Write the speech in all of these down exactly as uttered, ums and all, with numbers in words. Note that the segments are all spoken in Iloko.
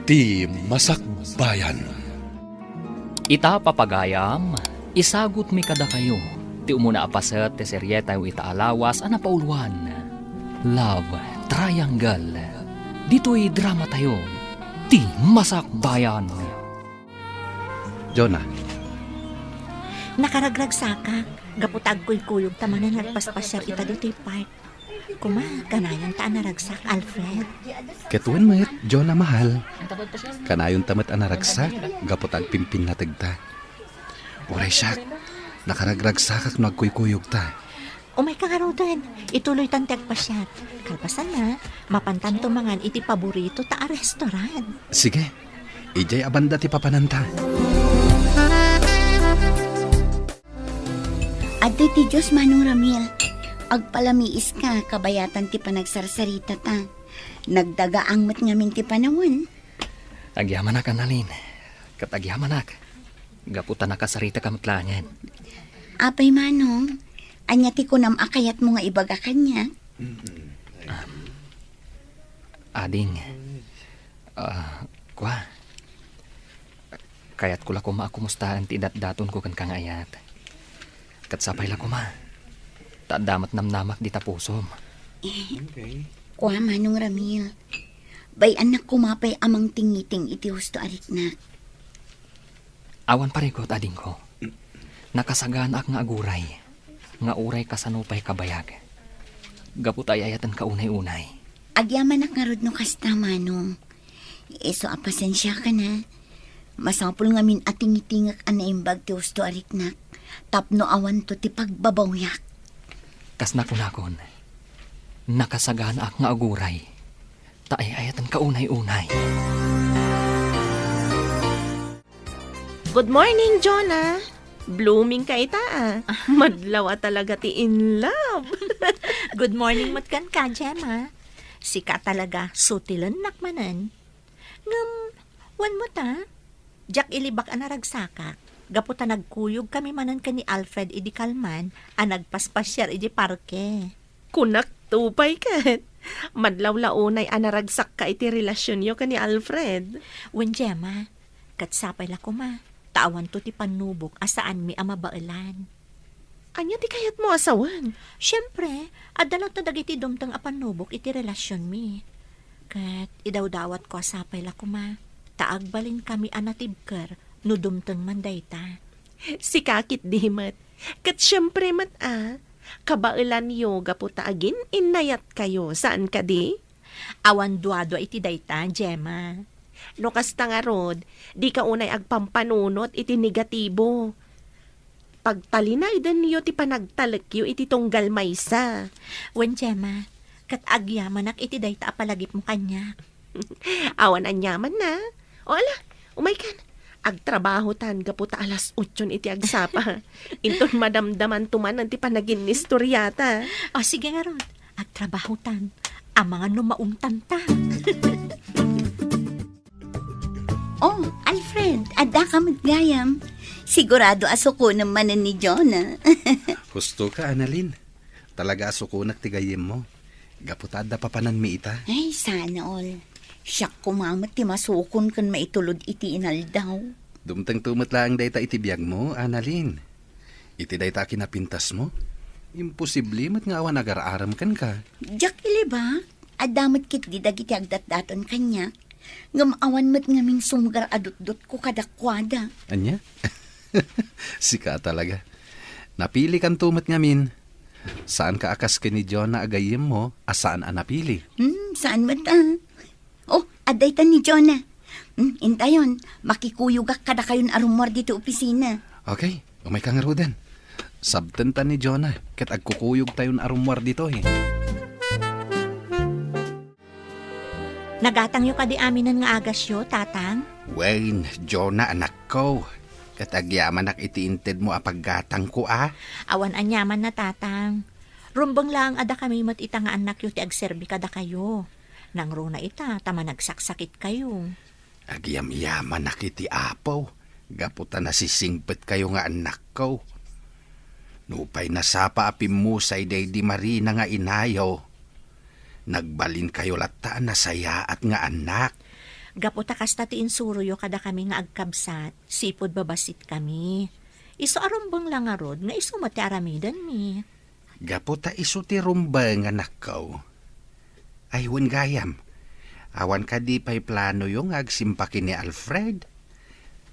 Ti Masakbayan. Ita, papagayam, isagutmi kadakayo ti umuna a paset ti serietayo ita a lawas a napauluan, Love Triangle. Ditoy dramatayo, Ti Masakbayan. Jonah. Nakaragragsakak, gapu ta agkuykuyogta manen nga agpaspasiar ita ditoy park. Kuma, kanayonta a naragsak, Alfred. Ket wen met, Jonah mahal. Kanayonta met a naragsak, gapu ta agpimpinnategta. Uray siak, nakaragragsakak no agkuykuyogta. Umayka ngaruden, ituloytan ti agpasiar. Kalpasanna, mapantanto mangan iti paborito ta a restaurant. Sige, idiay a banda ti papananta. Adtoy ti Dios, Manong Ramil. Agpalamiiska, kabayatan ti panagsarsaritata. Nagdagaang met ngamin ti panawen. Agyamanak, Annalyn. Ket agyamanak. Gapu ta nakasaritak met laengen. Apay, Manong, ania ti kunam a kayatmo nga ibaga kaniak? Ading, ah, kua, kayatko la koma a kumustaen ti idatdatonko kenka nga ayat. Ket sapay la koma, ta adda met namnamak dita pusom. Eh, kua, Manong Ramil, bay-annak koma pay a mangtingiting iti husto a riknak. Awan parikut, adingko. Nakasaganaak nga aguray, nga uray kasano pay kabayag. Gapu ta ay-ayatenka unay-unay. Agyamanak ngarud no kasta, Manong. Isu a pasensiakan a. Masapul ngamin a tingitingek a naimbag ti husto a riknak, tapno awanto ti pagbabawyak. Kas nakunakon, nakasaganaak nga aguray, ta ay-ayatenka unay-unay. Good morning, Jonah. Blooming ka ita, ah. Madlaw a talaga ti in love. Good morning met kenka, Gemma. Sika talaga, sutilennak manen. Ngem, wen met a, diak ilibak a naragsakak, gapu ta nagkuyog kami manen ken ni Alfred idi kalman a nagpaspasiar idi parke. Kunak to pay ket, madlaw la unay a naragsakka iti relasionyo ken ni Alfred. Wen, Gemma, ket sapay la koma, ta awanto ti pannubok a saanmi a mabaelan. Ania ti kayatmo a sawen? Siempre, adda latta dagiti dumteng a pannubok iti relasionmi. Ket idawdawatko a sapay la koma, ta agbalinkami a natibker no dumteng man dayta. Sika ketdi met. Ket siempre met a, kabaelanyo gapu ta agin-innayatkayo, saan kadi? Awan duadua iti dayta, Gemma. No kasta ngarud, dika unay agpampanunot iti negatibo. Pagtalinaydenyo ti panagtalekyo iti tunggal maysa. Wen, Gemma, ket agyamanak iti dayta a palagipmo kaniak. Awan aniamanna. O ala, umaykan. Agtrabahotan gapu ta alas otson iti agsapa. Inton madamdamanto manen ti panaginnistoriata. O, sige ngarud, agtrabahotan. Amangan no maungtanta. Oh, Alfred, addaka met gayam. Sigurado a sukonem manen ni Jonah. Hustoka, Annalyn. Talaga a sukonak ti gayyemmo. Gapu ta adda papananmi ita. Ay, sana all. Siak koma met ti masukon ken maitulod iti inaldaw. Dumtengto met laeng dayta iti biagmo, Annalyn. Iti dayta a kinapintasmo, imposible met nga awan agar-arem kenka. Diak ilibak, adda met ketdi dagiti agdatdaton kaniak. Ngem awan met ngamin sumgar a dutdotko kadakuada. Ania? Sika talaga. Napilikanto met ngamin. Saanka a kas ken ni Jonah a gayyemmo a saan a napili. Hmm, saan met a? Oh, adda ita ni Jonah. Hmm, intayon, makikuyogak kadakayon a rummuar ditoy opisina. Okay, umayka ngaruden. Sabtenta ni Jonah, ket agkukuyogtayon a rummuar ditoy. Nagatangyo kadi aminen nga agasyo, Tatang? Wen, Jonah, anakko. Ket agyamanak iti intedmo a paggatangko a. Awan aniamanna, Tatang. Rumbeng laeng a dakami met ita nga annakyo ti agserbi kadakayo. Nangruna ita ta managsaksakitkayo. Agyamyamanak iti Apo, gapu ta nasisingpetkayo nga annakko. Nupay nasapa a pimmusay daydi Marina nga inayo, nagbalinkayo latta a nasayaat nga annak. Gapu ta kasta ti insuroyo kadakami nga agkabsat, sipud babasitkami. Isu a rumbeng la ngarud nga isu met ti aramidenmi. Gapu ta isu ti rumbeng, anakko. Ay, wen gayam. Awan kadi pay planoyo nga agsimpa ken ni Alfred?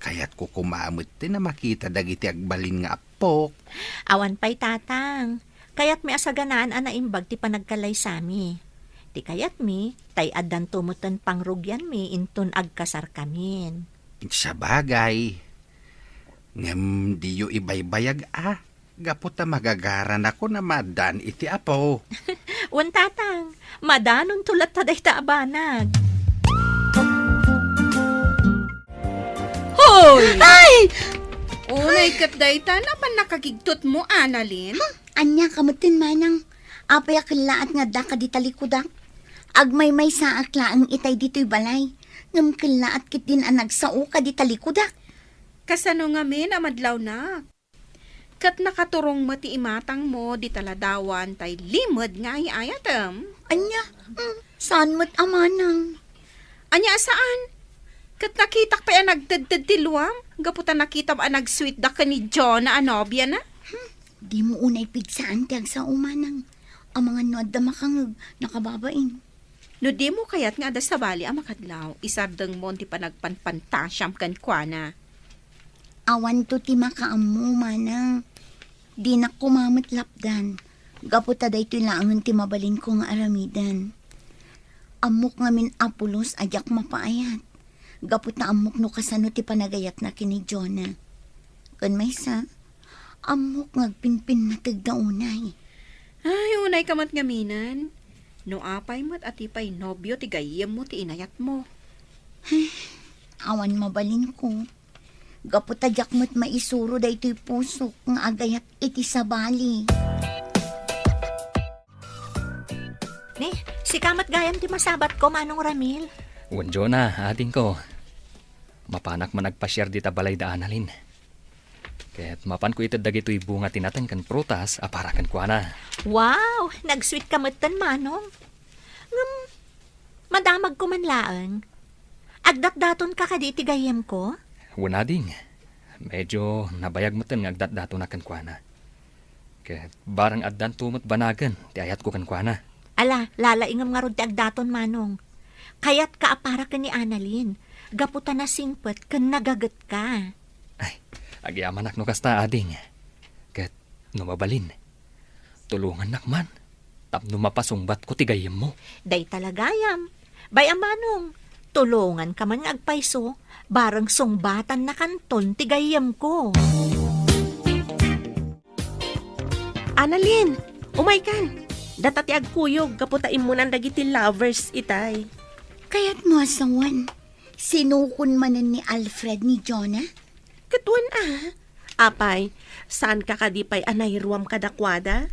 Kayatko koma met ti a makita dagiti agbalin nga appok. Awan pay, Tatang. Kayatmi a saganaan a naimbag ti panagkalaysami. Ti kayatmi, tay addanto metten pangrugianmi inton agkasarkamin. Sabagay. Ngem diyo ibaybayag a, gapu ta magagaranakon a maaddaan iti apo. Wen, Tatang, madanonto latta dayta a banag. Hoy! Ay! Unay ket dayta, napan nakagigtotmo, Annalyn? Ania ka metten, manang? Apay a kellaat nga addaka dita likudak? Agmaymaysaak laeng itay ditoy balay. Ngem kellaat ketdin a nagsaoka dita likudak. Kasano ngamin a madlawnak? Ket nakaturong met ti imatangmo dita ladawan tay limed nga ay-ayatem. Ania? Hmm, saan met a manang? Ania a saan? Ket nakitak pay a nagtedted ti luam, gapu ta nakitam a nagsuitda ken ni Jonah a nobiana. Hmm, dimo unay pigsaan ti agsao, manang. Amangan no adda makangeg, nakababain. No dimo kayat nga adda sabali a makadlaw, isardengmon ti panagpanpantasiam kenkuana. Awanto ti makaammo, manang. Dinak koma met lapdan, gapu ta daytoy laengen ti mabalinko nga aramiden. Ammok ngamin a pulos a diak mapaayat, gapu ta ammok no kasano ti panagayatna ken ni Jonah. Ken maysa, ammok nga agpinpinnategda unay. Ay, unay ka met ngaminen. No apay met a ti pay nobio ti gayyemmo ti inayatmo. Ay, awan mabalinko. Gapu ta diak met maisuro daytoy pusok nga agayat iti sabali. Ni, sika met gayam ti masabatko, Manong Ramil. Wen, Jonah, adingko. Mapanak man agpasiar dita balay da Annalyn. Ket mapanko ited dagitoy bunga ti nateng ken prutas a para kenkuana. Wow! Nagsuitka metten, Manong. Ngem, madamagko man laeng. Agdatdatonka kadi iti gayyemko? Wen, ading. Medyo nabayag metten nga agdatdatonak kenkuana. Ket bareng addanto met banagen ti ayatko kenkuana. Ala, lalaingem ngarud ti agdaton, Manong. Kayatka a para ken ni Annalyn, gapu ta nasingpet ken nagagetka. Ay, agyamanak no kasta, ading. Ket no mabalin, tulongannak man tapno mapasungbatko ti gayyemmo. Dayta la gayam. Bay-am, Manong, tulonganka man nga agpayso, bareng sungbatannakanton ti gayyemko. Annalyn, umaykan. Data ti agkuyog gapu ta immunan dagiti lovers itay. Kayatmo a sawen, sinukon manen ni Alfred ni Jonah? Ket wen a. Apay, saanka kadi pay a nairuam kadakuada?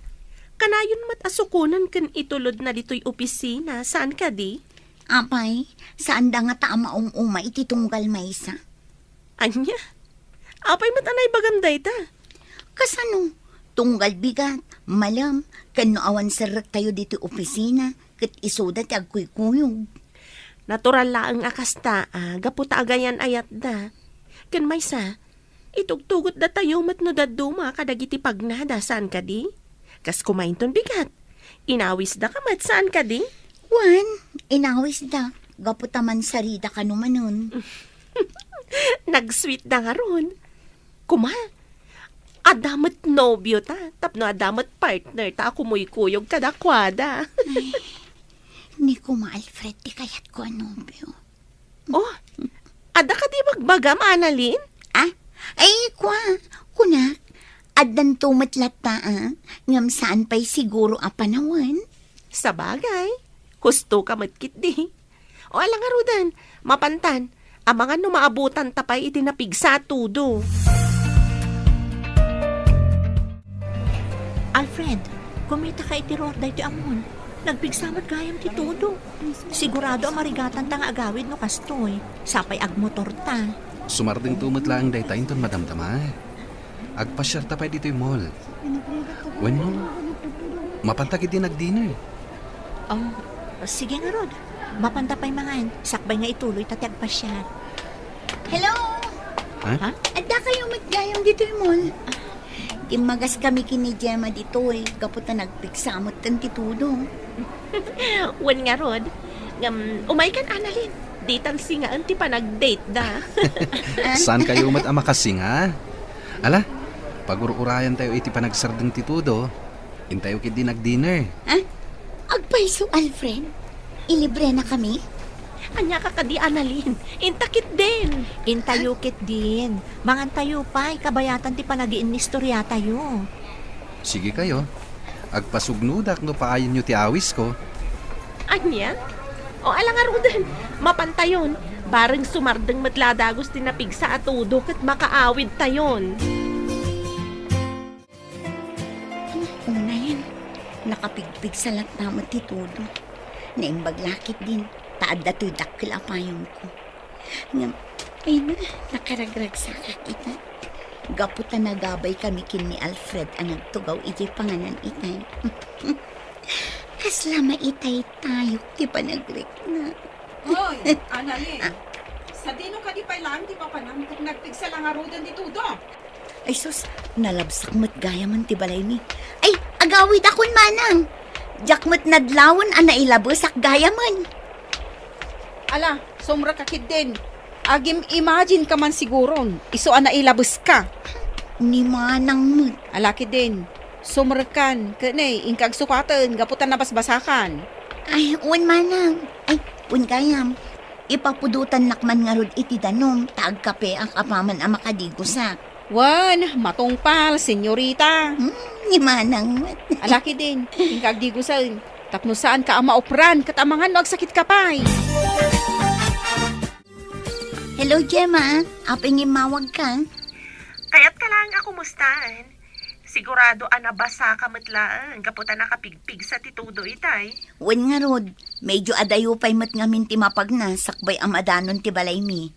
Kanayon met a sukonen ken itulodna ditoy opisina, saan kadi? Apay, saanda ngata a maum-uma iti tunggal maysa? Ania? Apay met a naibagam dayta? Kasano? Tunggal bigat, malem, ken no awan serrektayo ditoy opisina, ket isuda ti agkuykuyog. Natural laeng a kasta, a, gapu ta agayan-ayatda. Ken maysa, itugtugotda tayo met no dadduma kadagiti pagnada, saan kadi? Kas kumainton bigat. Inawisda ka met, saan kadi? Wen, inawisda. Gapu ta mansarida kano manen. Nagsuitda ngarud. Kuma, adda met nobio ta, tapno adda met partner ta a kumuykuyog kadakuada. Ay, ni Kuma Alfred ti kayatko a nobio. Oh, adda kadi bagbagam, Annalyn? Ah? Ay, kua, kunak, addanto met latta, a, ngem saan pay siguro a panawen. Sabagay, husto ka met ketdi. O, ala ngaruden, mapantan, amangan no maabutanta pay iti napigsa a tudo. Alfred, kumita ka iti ruar daytoy a mall. Nagpigsa met gayam ti tudo. Sigurado a marigatanta nga agawid no kastoy. Sapay agmotorta. Sumardengto met laeng dayta inton madamdama. Agpasiarta pay ditoy mall. Wenno, mapanta ketdi nag-dinner. Oh, sige ngarud. Mapanta pay mangan, sakbay nga ituloy ta ti agpasiar. Hello! Ha? Ha? Adda kayo met gayam ditoy mall? Timmagas kami ken ni Gemma ditoy, gapu ta nagpigsa metten ti Todo. Wen ngarud, ngem umaykan, Annalyn. Ditan singaen ti panagdate da. Saan kayo met a makasinga? Ala, pagur-urayan tayo iti panagsardeng ti Todo. Intayo ketdi nag-dinner. Ha? Agpayso, Alfred? Ilibre na kami? Ania ka kadi, Annalyn? Inta ketdin. Intayo ketdin. Mangan tayo pay, kabayatan ti panagiinnistoriatayo. Sige kayo. Agpasugnodak no paayenyo ti awisko. Ania? O, ala ngaruden, mapantayon. Bareng sumardeng met la dagus ti napigsa a Todo ket makaawidtayon. Unayen, nakapigpigsa latta met ti Todo. Naimbag la ketdin, ta adda toy dakkel a payongko. Ngem, ay na, nakaragragsakak ita. Gapu ta nagabay kami ken ni Alfred a nagtugaw idiay panganan itay. Kasla maitaytayok ti panagrikna. Hoy, Annalyn, sadino kadi pay laeng ti papanam ket nagpigsa la ngaruden ti Todo? Ay sus, nalabsak met gayamen ti balaymi. Ay, agawidakon manang. Diak met nadlawen a nailabesak gayamen. Ala, sumrekka ketdin. Agim-imagine ka man siguron, isu a nailabeska. Ni manang met. Ala ketdin, sumrekkan, ket ne, inka agsukaten gapu ta nabasbasakan. Ay, wen manang. Ay, wen gayam. Ipapudotannak man ngarud iti danum, ta agkapeak apaman a makadigusak. Wen, matungpal, senyorita. Hmm, ni manang met. Ala ketdin, inka agdigusen. Tapno saanka a maupran, ket amangan no agsakitka pay. Hello, Gemma. Apay nga immawagka? Kayatka laeng a kumustaen. Sigurado a nabasaka met laeng gapu ta nakapigpigsa ti Todo itay. Wen ngarud, medyo adayo pay met ngamin ti mapagna sakbay a madanon ti balaymi.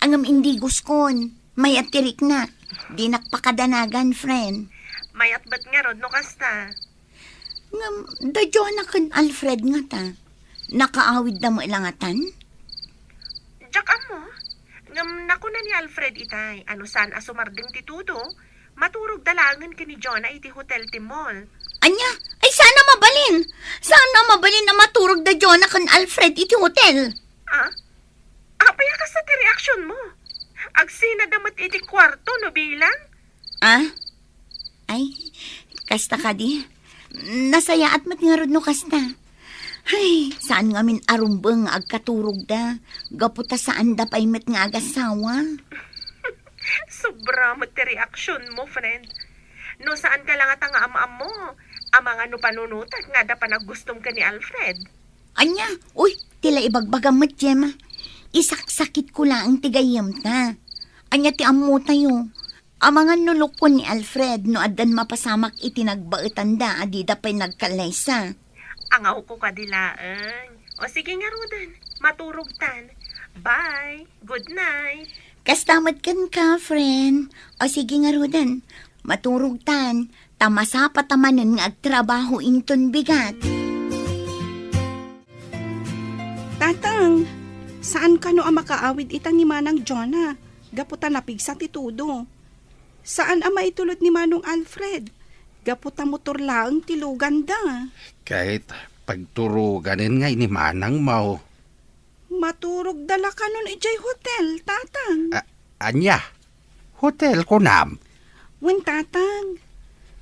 Ngem indiguskon, mayat ti riknak. Dinak pakadanagan, friend. Mayat met ngarud no kasta. Ngem, da Jonah ken Alfred ngata, nakaawidda met la ngatan? Diak ammo. Ngem nakuna ni Alfred itay a no saan a sumardeng ti Todo, maturogda laengen ken ni Jonah iti hotel ti mall. Ania? Ay, saan a mabalin! Saan a mabalin a maturogda Jonah ken Alfred iti hotel? Ah? Apay a kasta ti reaksionmo? Agsinada met iti kuarto no bilang? Ah? Ay, kasta kadi. Nasayaat met ngarud no kasta. Ay, saan ngamin a rumbeng nga agkaturogda, gapu ta saanda pay met nga agasawa. Sobra met ti reaksionmo, friend. No saanka la ngata nga am-ammo, amangan no panunotek nga adda panaggustom ken ni Alfred. Ania? Uy, ti la ibagbagam met, Gemma. Isaksakitko laeng ti gayyemta. Ania ti ammotayo? Amangan no lukkon ni Alfred no addan mapasamak iti nagbaetanda a dida pay nagkallaysa. Angawko kadi laeng. O sige ngaruden, maturogtan. Bye. Good night. Kasta met kenka, friend. O sige ngaruden, maturogtan. Ta masapa ta manen nga agtrabaho inton bigat. Tatang, saan kano a makaawid ita ni Manang Jonah? Gapu ta napigsa ti Todo. Saan a maitulod ni Manong Alfred? Gapu ta motor laeng ti luganda. Ket pagturoganen ngay ni Manangmo. Maturogda la kanon idiay hotel, Tatang. A-, ania? Hotel, kunam? Wen, Tatang.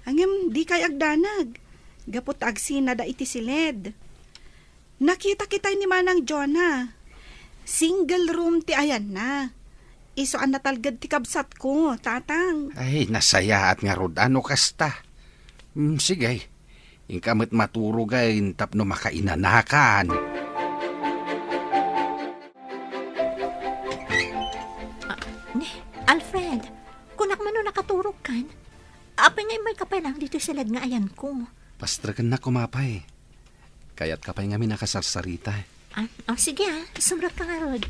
Ngem dikay agdanag. Gapu ta agsinada iti siled. Nakitak itay ni Manang Jonah. Single room ti ayanna. Isu a natalged ti kabsatko, Tatang. Ay, nasayaat ngarud a no kasta. Mm, sige. Inka met maturogay tapno makainanakan. Ah, ne, Alfred, kunak man no nakaturogkan? Apay nga immayka pay laeng ditoy siled nga ayanko? Pastrekennak koma pay. Kayatka pay ngamin a kasarsarita. Ah, oh, sige ah, sumrekka ngarud.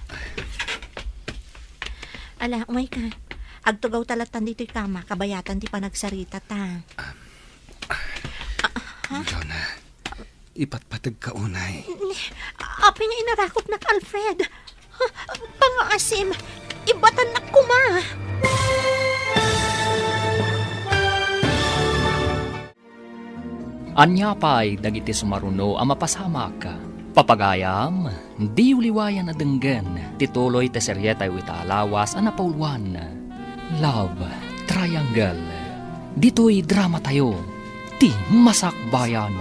Ala, umayka. Agtugawta lattan ditoy kama, kabayatan ti panagsaritata. Ah, ha? Jonah, ipatpategka unay. Ne, Apay nga inarakopnak, Alfred? Ha? Pangaasim, ibatannak koma. Ania pay dagiti sumaruno a mapasamak? Papagayam, diyo liwayan a denggen ti tuloy ti serietayo ita a lawas a napauluan, Love Triangle. Ditoy dramatayo, ti Masakbayan.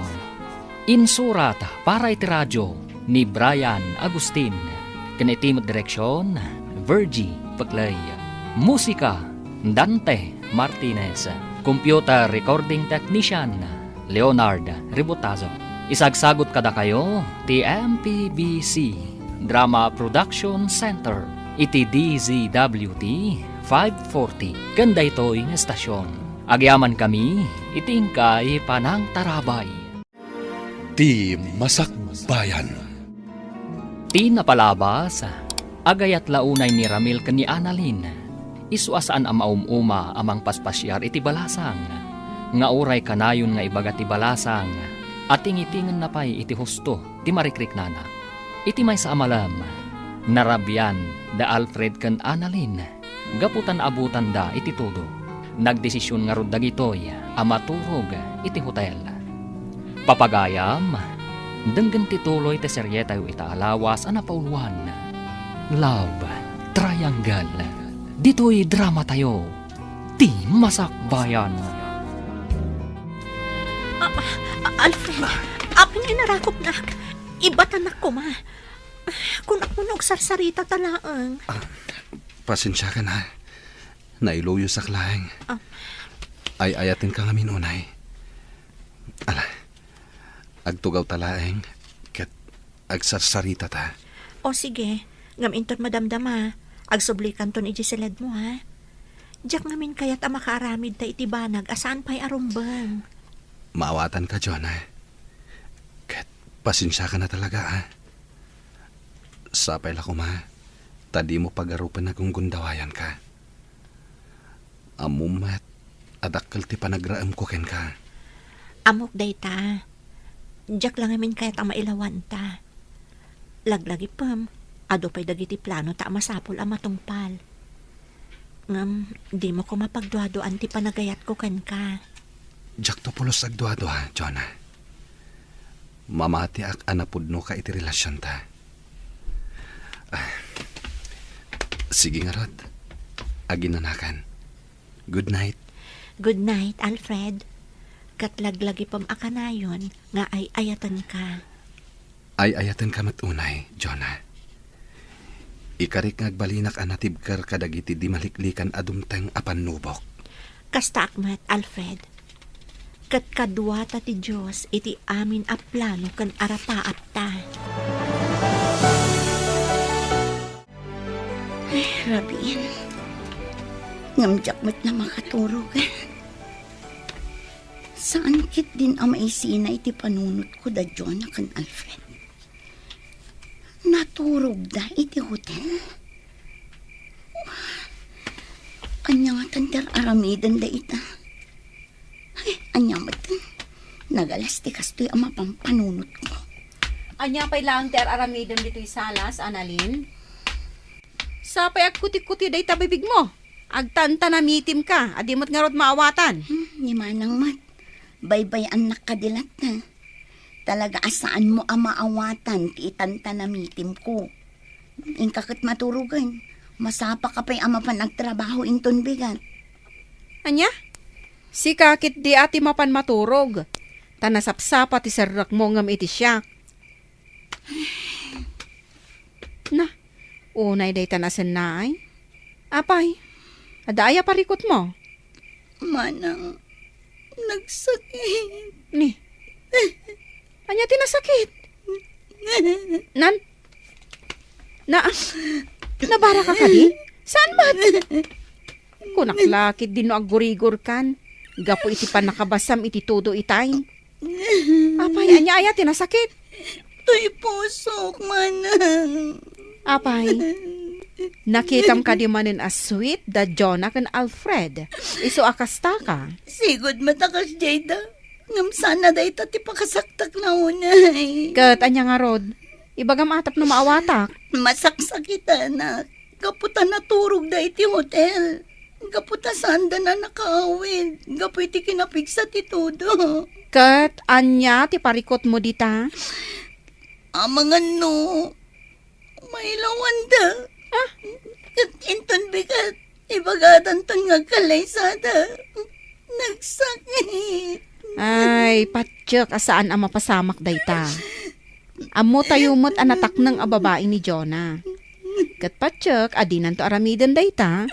Insurat para iti radio ni Brian Agustin, ken iti met direksion, Virgie Peclay. Musika, Dante Martinez. Computer recording technician, Leonard Ributazo. Isagsagut kadakayo ti M P B C Drama Production Center iti D Z W T five forty ken daytoy nga estasion. Agyamankami iti inkay panangtarabay. Ti Masakbayan. Ti napalabas, agayat la unay ni Ramil ken ni Annalyn. Isu a saan a maum-uma a mangpaspasiar iti balasang, nga uray kanayon nga ibaga ti balasang, a tingitingenna pay iti husto ti marikriknana. Iti maysa a malem, narabian da Alfred ken Annalyn gapu ta naabutanda iti tudo. Nagdesision ngarud dagitoy a maturog iti hotel. Papagayam, denggen ti tuloy ti serietayo ita a lawas a napauluan, Love Triangle. Ditoy dramatayo, ti Masakbayan. Ah, ah, Alfred, apay nga inarakopnak? Ibatannak koma. Kunak no agsarsarita ta laeng. Ah, pasensiakan, ha. Nailuyosak laeng. Ah. Ay-ayatenka ngamin unay. Ala, agtugawta laeng ket agsarsaritata. O, sige. Ngem inton madamdama, agsublikanton idiay siledmo, ha? Diak ngamin kayat a makaaramidta iti banag a saan pay a rumbeng. Maawatanka, Jonah. Ket pasensiakan a talaga, ha? Sapay la koma ta dimo pagarupen a gunggundawayanka. Ammom met a dakkel ti panagraemko kenka. Ammok dayta. Diak la ngamin kayat a mailawanta. Laglagipem, adu pay dagiti planota a masapul a matungpal. Ngem dimo koma pagduaduaan ti panagayatko kenka. Diakto pulos agduadua, Jonah. Mamatiak a napudnoka iti relasionta. Ah, sige ngarud, aginanakan. Good night. Good night, Alfred. Ket laglagipem a kanayon nga ay-ayatenka. Ay-ayatenka met unay, Jonah. Ikarik nga agbalinak a natibker kadagiti di maliklikan a dumteng a pannubok. Kastaak met, Alfred. Ket kaduata ti Dios iti amin a plano ken arapaatta. Ay, rabiin. Ngem diak met la makaturog. Saan ketdin a maisina iti panunotko da Jonah ken Alfred. Naturogda iti hotel? Ania ngatan ti ar-aramidenda ita? Ay, ania met? Nagalas ti kastoy a mapan panunotko. Ania pay laeng ti ar-aramidem ditoy salas, Annalyn? Sapay agkutikuti dayta bibigmo. Agtantanamitimka, a di met ngarud maawatan. Hmm, ni Manang met. Baybay-annak kadi latta. Talaga a saanmo a maawatan ti itantanamitimko. Inka ket maturogen. Masapaka pay a mapan agtrabaho inton bigat. Ania? Sika ketdi a ti mapan maturog. Ta nasapsapa ti serrekmo ngem iti siak. Na, unay dayta nasennaay. Apay, adda aya parikutmo? Manang, nagsakit. Ni, ania ti nasakit? Nan, na, nabaraka kadi? Saan met? Kunak la ketdi no aggurigorkan gapu iti pannakabasam iti tudo itay. Apay, ania aya ti nasakit? Toy pusok, Manang. Apay, nakitam kadi manen a sweet da Jonah ken Alfred? Isu a kastaka. Sigud met a kasdiay da. Ngem saan a dayta ti pakasaktak na unay. Ket ania ngarud? Ibagam a tapno maawatak. Masaksakitanak. Gapu ta naturogda iti hotel. Gapu ta saanda a nakaawid. Gapu iti kinapigsa ti tudo. Ket ania ti parikutmo dita? Amangan no mailawanda. Ah? Ket inton bigat, ibagadanton nga agkallaysada. Nagsakit. Ay, patiek a saan a mapasamak dayta. Ammotayo met a natakneng a babai ni Jonah. Ket patiek a dinanto aramiden dayta,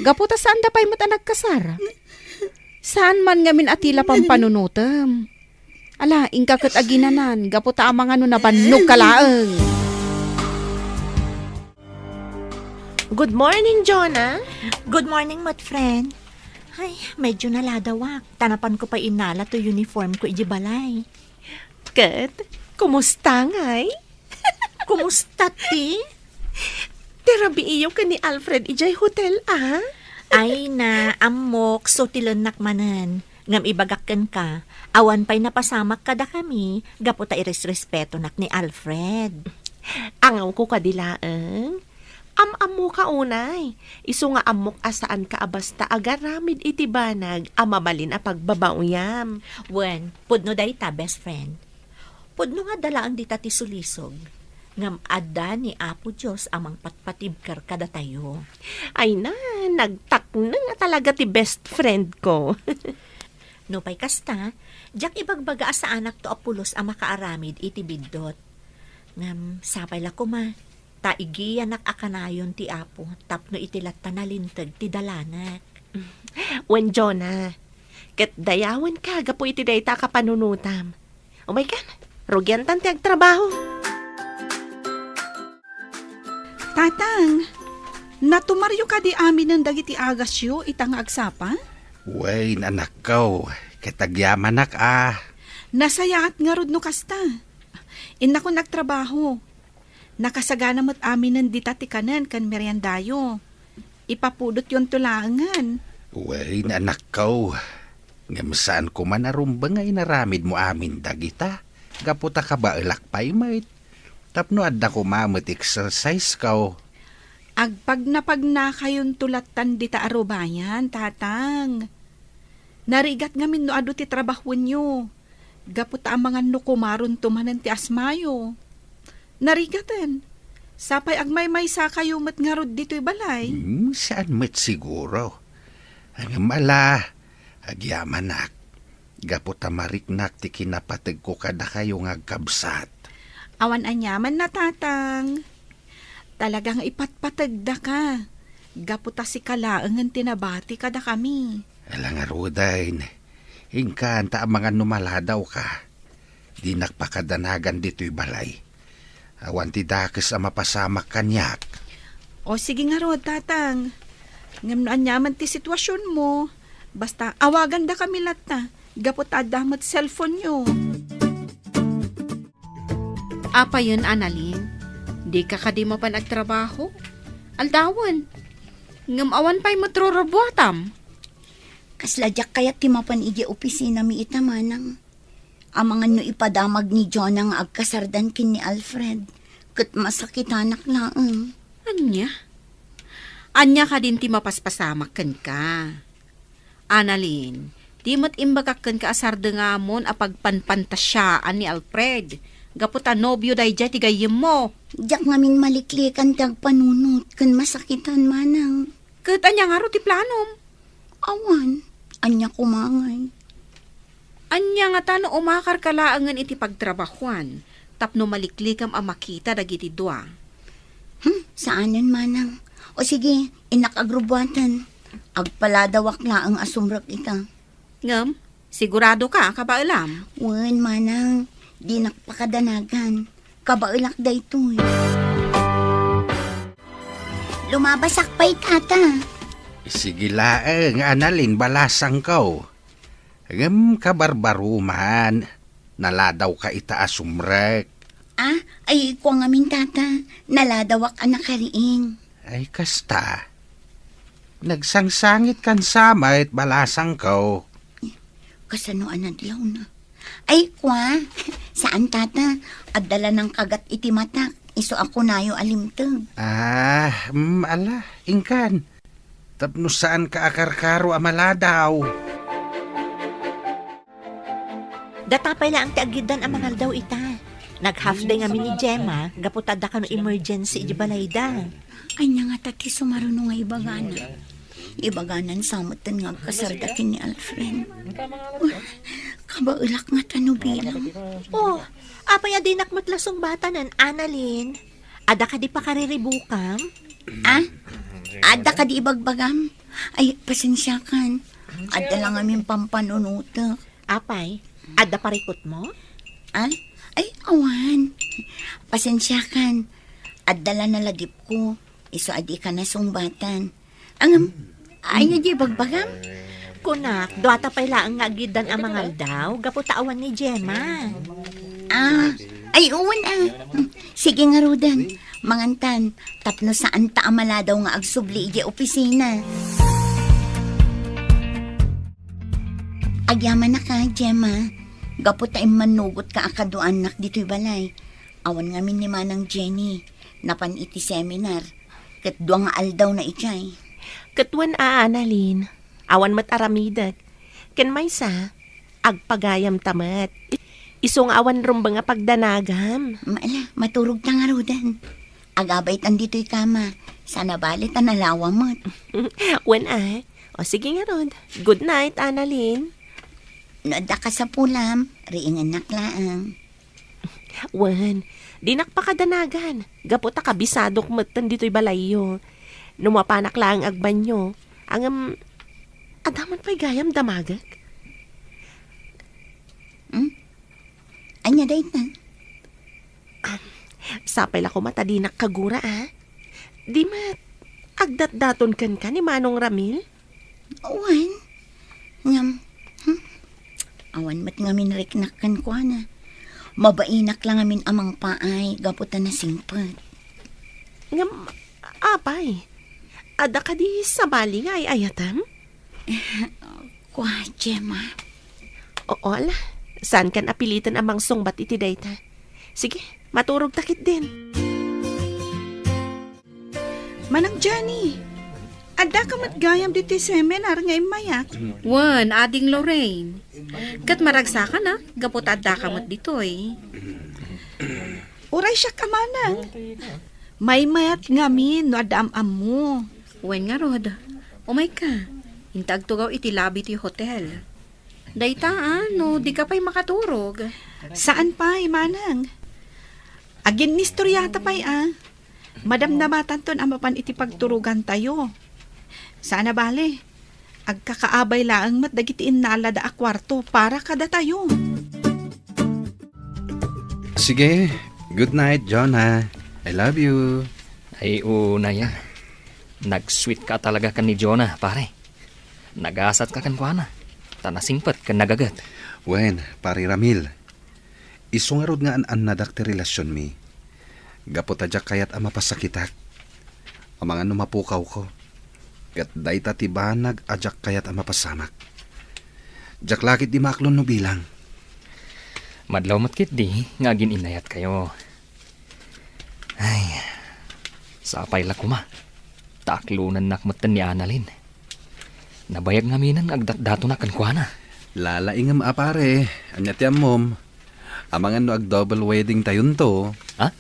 gapu ta saanda pay met a nagkasar. Saan man ngamin a tila pampanunotem. Ala, inka ket aginanan, gapu ta amangan no nabannogka laeng. Good morning, Jonah. Good morning, met friend. Ay, medyo naladawak. Ta napanko pay innala toy uniform ko iti balay. Ket, kumusta ngay? Kumusta ti? Ti rabiiyo ken ni Alfred idiay hotel, a? Ay na, ammok, sutilennak manen. Ngem ibagak kenka, awan pay napasamak kadakami gapu ta iresrespetonak ni Alfred. Angawko kadi laeng. Am-ammoka unay, isu nga ammok a saanka a basta agaramid iti banag a mabalin a pagbabaoyam. Wen, pudno dayta, best friend. Pudno nga adda laeng dita ti sulisog, ngem adda ni Apo Dios a mangpatpatibker kadatayo. Ay na, nagtakneng a talaga ti best friend ko. Nupay kasta, diak ibagbaga a saanakto a pulos a makaaramid iti biddut. Ngem sapay la koma, ta igiyanak a kanayon ti Apo tapno iti latta nalinteg ti dalanak. Wen, Jonah, ket dayawenka gapu iti dayta a kapanunotam. Umaykan, rugiantan ti agtrabaho. Tatang, natumaryo kadi aminen dagiti agasyo ita nga agsapa? Wen, anakko, ket agyamanak a. Nasayaat ngarud no kasta. Innakon agtrabaho. Nakasagana met aminen dita ti kanen ken meriendayo. Ipapudotyonto laengen. Wen, anakko. Ngem saanko man a rumbeng nga inaramidmo amin dagita, gapu ta kabaelak pay met. Tapno adda koma met exercise ko. Agpagnapagnakayonto lattan dita a rubayan, Tatang. Narigat ngamin no adu ti trabahoenyo. Gapu ta amangan no kumaronto manen ti asmayo. Narigaten. Sapay agmaymaysakayo met ngarud ditoy balay. Hmm, saan met siguro. Ngem ala, agyamanak. Gapu ta mariknak ti kinapategko kadakayo nga agkabsat. Awan aniaman na, Tatang. Talaga nga ipatpategdaka. Gapu ta sika laengen ti nabati kadakami. Ala ngaruden, inkan ta amangan no maladawka. Dinak pakadanagan ditoy balay. Awan ti dakes a mapasamak kaniak. O, sige ngarud, Tatang. Ngem no aniaman ti situasionmo, basta awagandakami latta, gapu ta adda met cellphone-yo. Apayen, Annalyn, dika kadi mapan agtrabaho? Aldawen. Ngem awan pay met rurubuatam. Kasla diak kayat ti mapan idiay opisinami ita, manang. Amangan no ipadamag ni Jonah nga agkasardan ken ni Alfred, ket masakitanak laeng. Ania? Ania kadin ti mapaspasamak kenka? Annalyn, di met imbagak kenka a sardengamon a pagpanpantasiaan ni Alfred, gapu ta nobio daydiay ti gayyemmo. Diak ngamin maliklikan ti agpanunot ken masakitan, manang. Ket ania ngarud ti planom? Awan, ania koma ngay? Ania ngata no umakarka laengen iti pagtrabahuan tapno maliklikam a makita dagiti dua? Hmm, saanen, manang. O sige, innak agrubuaten. Agpaladawak laeng a sumrek ita. Ngem, siguradoka a kabaelam? Wen, manang. Dinak pakadanagan. Kabaelak daytoy. Lumabasak pay, tata. Sige laeng, Annalyn, balasangko. Ngem kabarbaroman, naladawka ita a sumrek. Ah, ay, kua ngamin, tata. Naladawak a nakariing. Ay, kasta. Nagsangsangitkan sa met, balasangko. Kasano a nadlawna? Ay, kua, saan, tata. Adda la nangkagat iti matak, isu a kunayo a limteg. Ah, mm, ala, inkan. Tapno saanka a karkaro a maladaw. Data pay laeng ti aggiddan a mangaldaw ita. Nag-half day ngamin ni Gemma, gapu ta adda kano emergency iti balayda. Ania ngata ti sumaruno nga ibagana? Ibaganan sa metten nga agkasarda ken ni Alfred. Kabaelak ngata no bilang. Oh, apay a dinak met la sungbatanen, Annalyn? Adda kadi pakariribukam? Ah? Adda kadi ibagbagam? Ay, pasensiakan. Adda la ngamin pampanunotek. Apay, adda parikutmo? Ah? Ay, awan. Pasensiakan. Adda la naladipko. Isu a dika nasungbatan. Ngem, ania ti ibagbagam? Kunak, duata pay laeng nga aggiddan a mangaldaw, gapu ta awan ni Gemma. Ah, ay, wen, ah. Sige ngaruden, mangantan, tapno saanta a maladaw nga agsubli idiay opisina. Agyamanak, Gemma, gapu ta immannugotka a kaduaannak ditoy balay. Awan ngamin ni Manang Jenny, napan iti seminar, ket dua nga aldaw na idiay. Ket wen a, Annalyn, awan met aramidek. Ken maysa, agpagayamta met. Isu nga awan rumbeng a pagdanagam. Ala, maturogta ngaruden. Agabay tan ditoy kama, saan a bale ta nalawa met. Wen a. O sige ngarud. Good night, Annalyn. No adda kasapulam, riingennak laeng. Wen, dinak pakadanagan, gapu ta kabisadok metten ditoy balayyo. No mapanak laeng agbanyo, ngem, adda man pay gayam damagek? Hmm? Ania dayta? Am, sapay la koma ta dinak kagura, a? Di met, agdatdaton kenka ni Manong Ramil? Wen. Ngem, hmm? Awan met ngamin riknak kenkuana. Mabainak la ngamin a mangpaay gapu ta nasingpet. Ngem, apay, adda kadi sabali nga ay-ayatem? Kua, Gemma. Oo, ala. Saankan a piliten a mangsungbat iti dayta. Sige, maturogta ketdin. Manang Jenny, addaka met gayam ditoy seminar nga immayak? Wen, Ading Lorraine. Ket maragsakanak, gapu ta addaka met ditoy. Uray siak a manang. Maymayat ngamin no adda am-ammo. Wen ngarud, umayka. Inta agtugaw iti lobby ti hotel. Dayta, a, no dika pay makaturog. Saan pay, manang. Aginnistoriata pay, a. Madamdamatanton a mapan iti pagturogantayo. Saan a bale, agkakaabay laeng met dagiti innalada a kuarto para kadatayo. Sige, good night, Jonah. I love you. Ay, oo, Naya. Nag-sweet ka talaga ken ni Jonah, pare. Nagasatka kenkuana, ta nasingpet ken nagaget. Wen, Pare Ramil, isu ngarud nga an-annadak ti relasionmi. Gapu ta diak kayat a mapasakitak. Amangan no mapukawko. Ket dayta ti banag a diak kayat a mapasamak. Diak la ketdi maaklon no bilang. Madlaw met ketdi nga agin-innayatkayo. Ay, sapay la koma. Ta aklonennak metten ni Annalyn. Nabayag ngaminen nga agdatdatonak kenkuana. Lalaingem a pare, ania ti ammom? Amangan no ag-double wedding tayonto. Ha?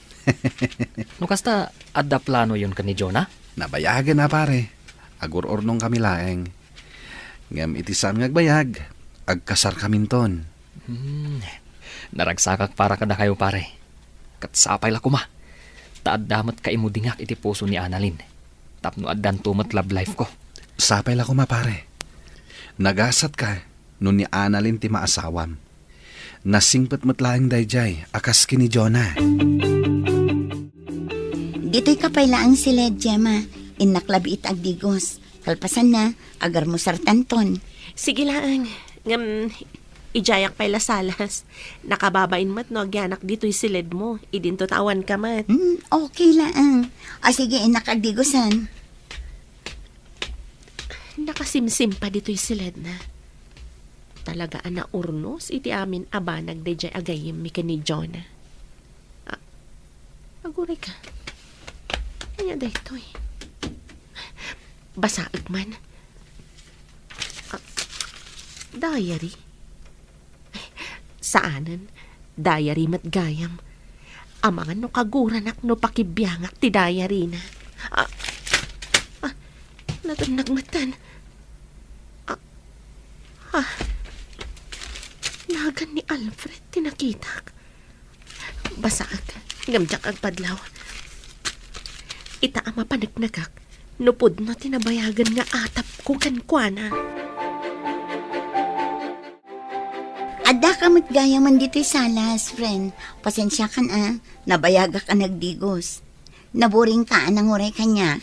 No kasta, adda planoyon ken ni Jonah? Nabayagen a pare. Agur-urnongkami laeng. Ngem iti saan nga agbayag, agkasarkaminton. Hmm. Naragsakak para kadakayo, pare. Ket sapay la koma. Ta adda met kaimudingak iti puso ni Annalyn. Tapno addanto met love life ko. Sapay la koma, pare. Nagasatka no ni Annalyn ti maasawam. Nasingpet met laeng daydiay a kas ken ni Jonah. Ditoyka pay laeng siled, Gemma. Innak labi iti agdigos. Kalpasanna, agarmusartanton. Sige laeng. Ngem, idiayak pay la salas. Nakababain met no agyanak ditoy siledmo. Idinto ta awanka met. Hmm, okay laeng. O sige, innak agdigosen. Nakasimsim pa ditoy siledna. Talaga a naurnos iti amin a banag daydiay a gayyemmi ken ni Jonah. Ah, aguray ka. Ania daytoy? Basaek man. Ah, diary? Saanen. Diary met gayam. Amangan no kaguranak no pakibiangak ti diary na. Ah, ah, natennag metten. Ah, ah, nagan ni Alfred ti nakitak. Basaek, ngem diak agpadlaw. Ita a mapaneknekak, no pudno ti nabayagen nga atapko kenkuana. Addaka met gayamen ditoy salas, friend. Pasensiakan a, nabayagak a nagdigos. Naburingka a nanguray kaniak.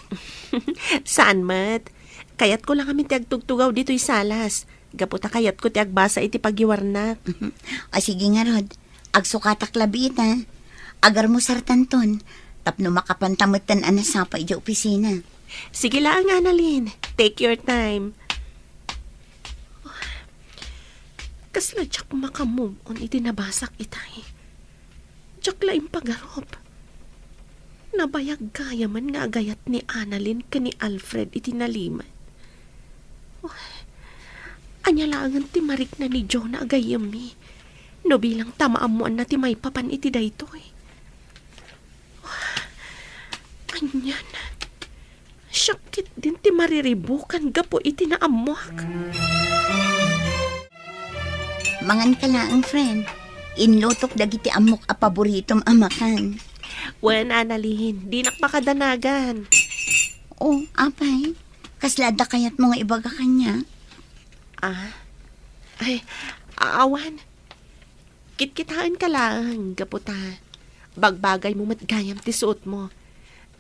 Saan met. Kayatko la ngamin ti agtugtugaw ditoy salas. Gapu ta kayatko ti agbasa iti pagiwarnak. O sige ngarud, agsukatak labi ita. Agarmusartanton, tapno makapanta metten a nasapa idiay opisina. Sige laeng, Annalyn. Take your time. Kasla diak maka-move on iti nabasak itay. Diak la impagarup. Nabayag gayamen nga agayat ni Annalyn ken ni Alfred iti nalimed. Oh, ania laengen ti marikna ni Jonah a gayyemmi no bilang ta maammoanna ti maipapan iti daytoy? Oh, anian? Siak ketdin ti mariribukan gapu iti naammoak. Manganka laeng, friend. Inlutok dagiti ammok a paboritom a makan. Wen, Annalyn, dinak makadanagan. Oh, apay? Kasla adda kayatmo nga ibaga kaniak? Ah? Ay, a-, awan. Kitkitaenka laeng, gapu ta bagbagaymo met gayam ti suotmo.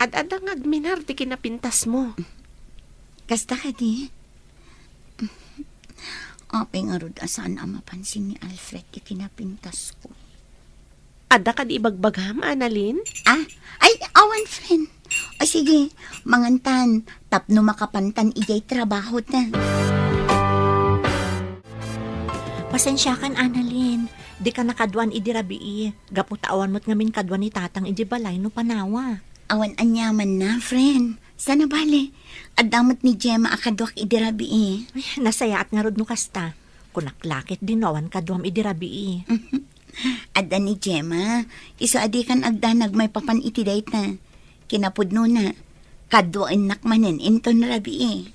Ad-adda nga agminar ti kinapintasmo. Kasta kadi? Apay ngarud a saan a mapansin ni Alfred ti kinapintasko? Adda kadi ibagbagam, Annalyn? Ah? Ay, awan, friend. O sige, mangantan, tapno makapantan idiay trabahota. Pasensiakan, Annalyn. Dika nakaduan idi rabii. Gapu ta awan met ngamin kaduan ni Tatang idi balay no panawa. Awan aniamanna, friend. Saan a bale, adda met ni Gemma a kaduak idi rabii. Ay, nasayaat ngarud no kasta. Kunak la ketdin no awan kaduam idi rabii. Adda ni Gemma. Isu a dikan agdanag maipapan iti dayta. Kinapudnona, kaduaennak manen inton rabii.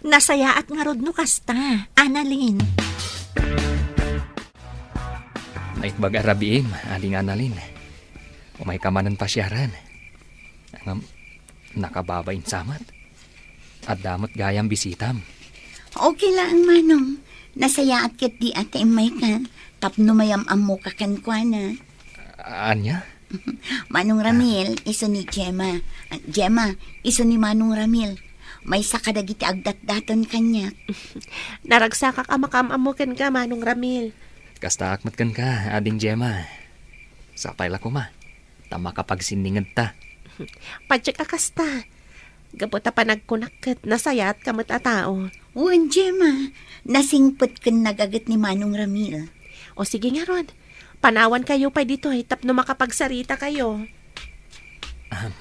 Nasayaat ngarud no kasta, Annalyn. Naimbag a rabiim, Ading Annalyn. Umayka manen pasiaren. Ngem, nakababain sa met. Adda met gayam bisitam. Okay laeng, Manong. Nasayaat ketdi a ta immayka tapno mayam-ammoka kenkuana. Ania? Manong Ramil, isu ni Gemma. Ah, Gemma, isu ni Manong Ramil. Maysa kadagiti agdatdaton kaniak. Naragsakak a makaam-ammo kenka, Manong Ramil. Kastaak met kenka, Ading Gemma. Sapay la koma ta makapagsinningedta. Patiek a kasta. Gapu ta panagkunak ket nasayaatka met a tao. Wen, Gemma, nasingpet ken nagaget ni Manong Ramil. O sige ngarud, panawankayo pay ditoy tapno makapagsaritakayo. Ahem,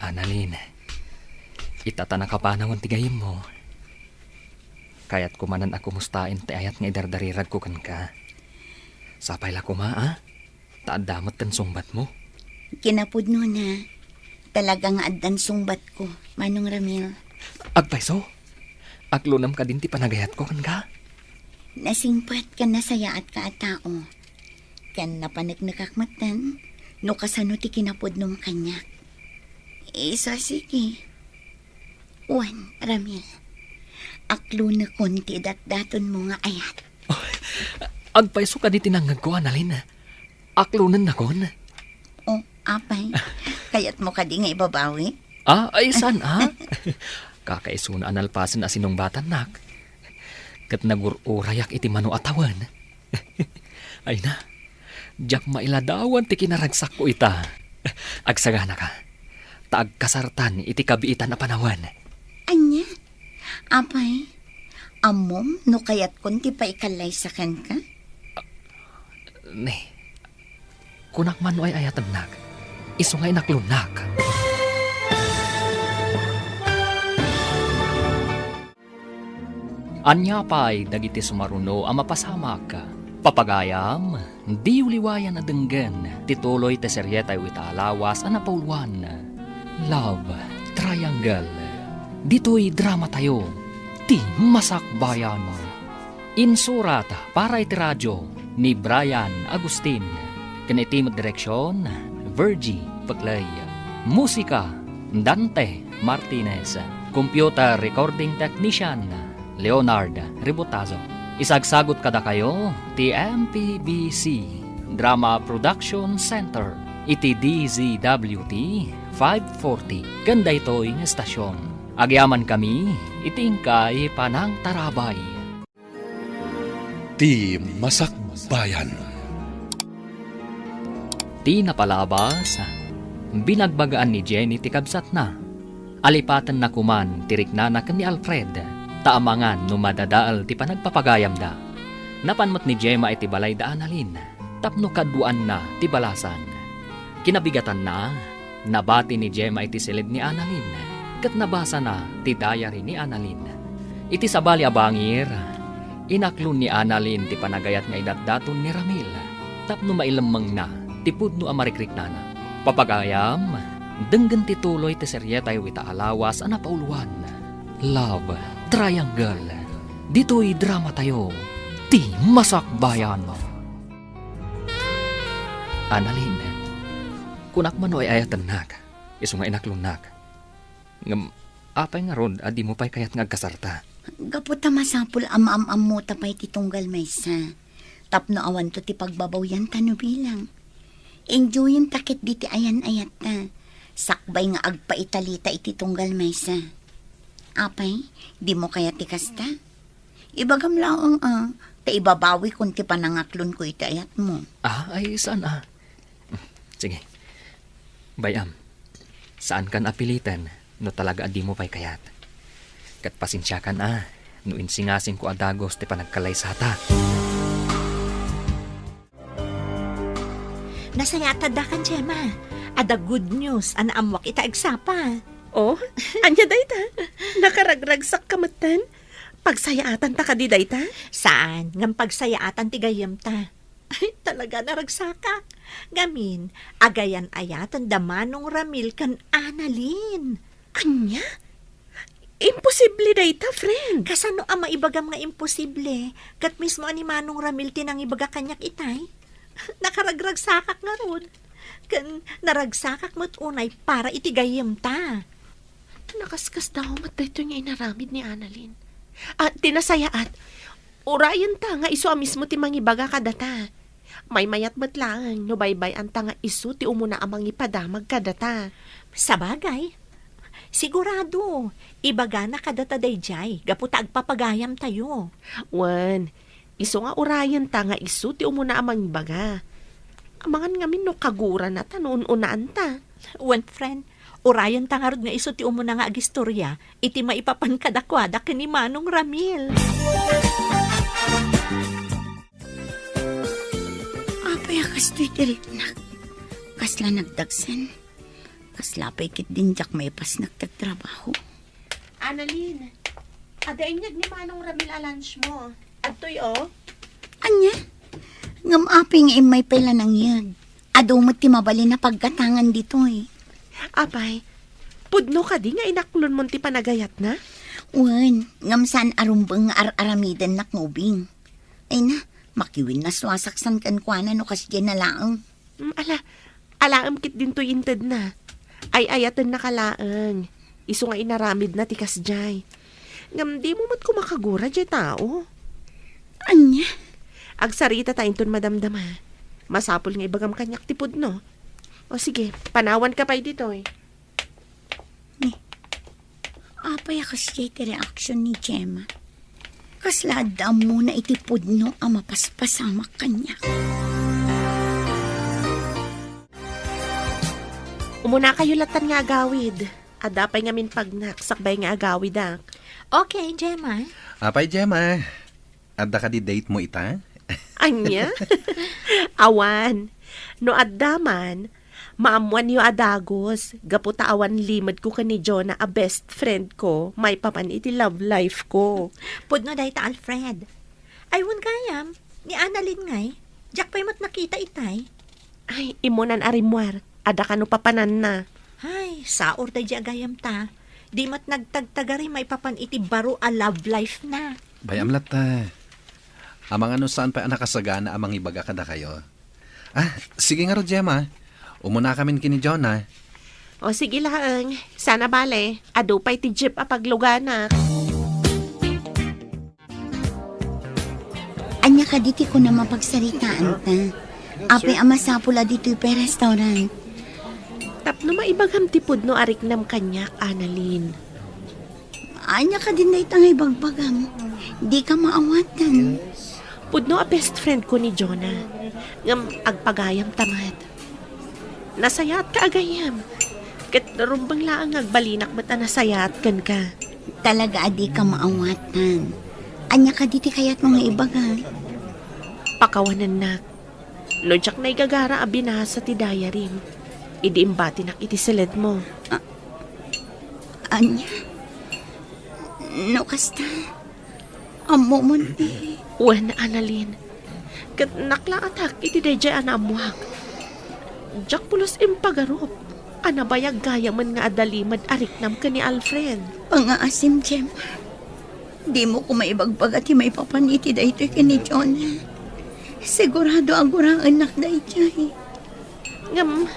Annalyn, ita ta nakapanawen ti gayyemmo, kayatko manen a kumustaen ti ayat nga idardariragko kenka. Sapay la koma, a? Ta adda met ti sungbatmo. Kinapudnona, talaga nga addan sungbatko, Manong Ramil. Agpayso, aklonem kadin ti panagayatko kenka? Nasingpet ken nasayaatka a tao. Ken napaneknekak metten no kasano ti kinapudnom kaniak. Isu a sige. Wen, Ramil, aklonekon ti datdatonmo nga ayat. Agpayso kadi ti nangngegko, Annalyn. Aklonennakon. O, apay, kayatmo kadi nga ibabawi? Ah, ay, saan, a? Kakaisuna a nalpasen a sinungbatannak. Ket nagur-urayak iti mano a tawen. Ay na, diak mailadawan ti kinaragsakko ita. Agsaganaka, ta agkasartan iti kabiitan a panawen. Ania? Apay, Ammom no kayatkon ti paikallaysa kenka? Ne, kunak man no ay-ayatennak, isu nga inaklonnak. Ania pay dagiti sumaruno a mapasamak? Papagayam, diyo liwayan a denggen ti tuloy ti serietayo ita a lawas a napauluan, Love Triangle. Ditoy dramatayo, ti Masakbayan. Insurat para iti radio ni Brian Agustin, ken iti met direksion, Virgie Peclay. Musika, Dante Martinez. Computer recording technician, Leonard Rebotazo. Isagsagut kadakayo ti M P B C Drama Production Center iti D Z W T five forty ken daytoy nga estasion. Agyamankami iti inkay panangtarabay. Ti Masakbayan. Ti napalabas, binagbagaan ni Jenny ti kabsatna. Alipatenna koman ti riknana ken ni Alfred, ta amangan no madadael ti panagpapagayamda. Napan met ni Gemma iti balay da Annalyn tapno kaduaanna ti balasan. Kinabigatanna, nabati ni Gemma iti siled ni Annalyn, ket nabasana ti diary ni Annalyn. Iti sabali a bangir, inaklon ni Annalyn ti panagayat nga inaddaton ni Ramil tapno mailemmengna ti pudno a marikriknana. Papagayam, denggen ti tuloy ti serietayo ita a lawas a napauluan, Love Triangle. Ditoy dramatayo, ti Masakbayan. Annalyn, kunak man no ay-ayatennak, isu nga inaklonnak. Ngem apay ngarud a dimo pay kayat nga agkasarta? Gapu ta masapul a maam-ammota pay ti tunggal maysa, tapno awanto ti pagbabawianta no bilang. Enjoyenta ketdi ti ayan-ayatta, sakbay nga agpaitalita iti tunggal maysa. Apay, dimo kayat ti kasta? Ibagam laeng a, ta ibabawikon ti panangaklonko iti ayatmo. Ah, ay, saan a? Sige. Bay-am, saankan a piliten no talaga a dimo pay kayat. Ket pasensiakan a no insingasingko a dagus ti panagkallaysata. Nasayaat addakan, Gemma. Adda good news a naammoak ita agsapa. Oh, ania dayta? Nakaragragsakka metten? Pagsayaatanta kadi dayta? Saan, ngem pagsayaatan ti gayyemta. Ay, talaga, naragsakak. Ngamin, agayan-ayaten da Manong Ramil ken Annalyn. Ania? Imposible dayta, friend. Kasano a maibagam nga imposible? Ket mismo a ni Manong Ramil ti nangibaga kaniak itay. Nakaragragsakak ngarud. Ken naragsakak met unay para iti gayyemta. Nakaskasdaaw met daytoy nga inaramid ni Annalyn. Ah, ti nasayaat, urayenta nga isu a mismo ti mangibaga kadata. Maymayat met laeng no baybay-anta nga isu ti umuna a mangipadamag kadata. Sabagay, sigurado, ibagana kadata daydiay gapu ta agpapagayamtayo. Wen, isu nga urayenta nga isu ti umuna a mangibaga. Amangan ngamin no kaguranata no un-unaanta. Wen, friend, urayenta ngarud nga isu ti umuna nga agistorya iti maipapan kadakuada ken ni Manong Ramil. Apay a kastoy ti riknak? Kasla nagdagsen? Kasla pay ketdin diak maipasnek ti agtrabaho. Annalyn, adda inyeg ni Manong Ramil a lunch mo. Adtoy, oh. Ania? Ngem apay nga immay pay la nangyeg? Adu met ti mabalin a paggatangan ditoy. Apay, pudno kadi nga inaklonmon ti panagayatna? Wen, ngem saan a rumbeng nga ar-aramidennak nga ubing. Ay na, makiwinnas no a saksan kenkuana no kasdiay na laeng. Mm, ala, alaem ketdin toy intedna. Ay-ayatennaka laeng. Isu nga inaramidna ti kasdiay. Ngem dimo met koma kagura diay tao. Ania? Agsaritata inton madamdama. Masapul nga ibagam kaniak ti pudno. O sige, panawanka pay ditoy. Ni, apay a kasdiay ti reaksyon ni Gemma? Kasla adda ammona iti pudno a mapaspasamak kaniak. Umunakayo lattan nga agawid. Adda pay ngamin pagnak sakbay nga agawidak. Okay, Gemma. Apay, Gemma? Adda kadi date mo ita? Ania? Awan. No adda man, maammoanyo a dagus, gapu ta awan limedko ken ni Jonah a best friend ko, maipapan iti love life ko. Pudno dayta, Alfred. Ay, wen gayam, ni Annalyn ngay, diak pay met nakita itay. Ay, immunan a rimmuar, adda kano papananna. Ay, saor daydi a gayamta. Di met nagtagtagari maipapan iti baro a love life na. Bay-am latta. Amangan no saan pay a nakasagana a mangibaga kadakayo. Ah, sige ngarud, Gemma. Umunakamin ken ni Jonah. O, sige laeng. Saan a bale, adu pay ti jeep a pagluganak. Ania kadi ti kunam a pagsaritaanta? Apay a masapul a ditoy pay restaurant? Tapno maibagam ti pudno a riknam kaniak, Annalyn. Ania kadin dayta nga ibagbagam? Dika maawatan. Pudno a best friend ko ni Jonah. Ngem agpagayamta met. Nasayaatka a gayyem. Ket rumbeng laeng nga agbalinak met a nasayaat kenka. Talaga a dika maawatan. Ania kadi ti kayatmo nga ibaga? Pakawanennak. No diak naigagara a binasa ti diaryem, idi imbatinak iti seledmo. A-, ania? No kasta, ammomon ti... Wen, Annalyn. Ket naklaatak iti daydiay a naammoak. Diak pulos impagarup a nabayag gayamen nga adda limed a riknam ken ni Alfred. Pangngaasim, Gemma. Dimo koma ibagbaga ti maipapan iti daytoy ken ni Jonah. Sigurado a guraennak daydiay. Ngem,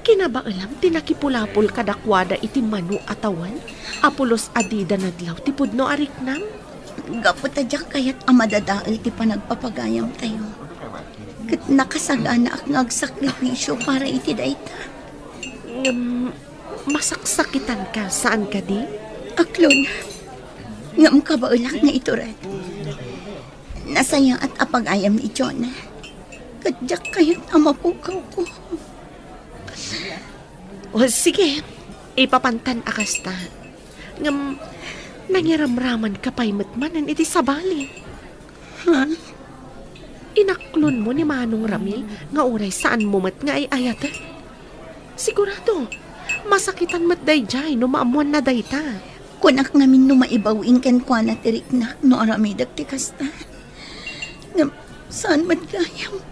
kinabaelam ti nakipulapol kadakuada iti mano a tawen a pulos a dida nadlaw ti pudno a riknam? Gapu ta diak kayat a madadael ti panagpapagayamtayo. Ket nakasaganaak nga agsakripisio para iti dayta. Ngem, masaksakitanka, saan kadi? Aklon, ngem kabaelak nga itured. Nasayaat a pagayam ni Jonah. Ket diak kayat a mapukawko. O, sige. Ipapantan a kasta. Ngem, nangiramramanka pay met manen iti sabali. Ha? Inaklonmo ni Manong Ramil nga uray saanmo met nga ay-ayaten? Sigurado, masakitan met daydiay no maammoanna dayta. Kunak ngamin no maibaw-in kenkuana ti riknak no aramidek ti kasta. Ngem, saan met gayam?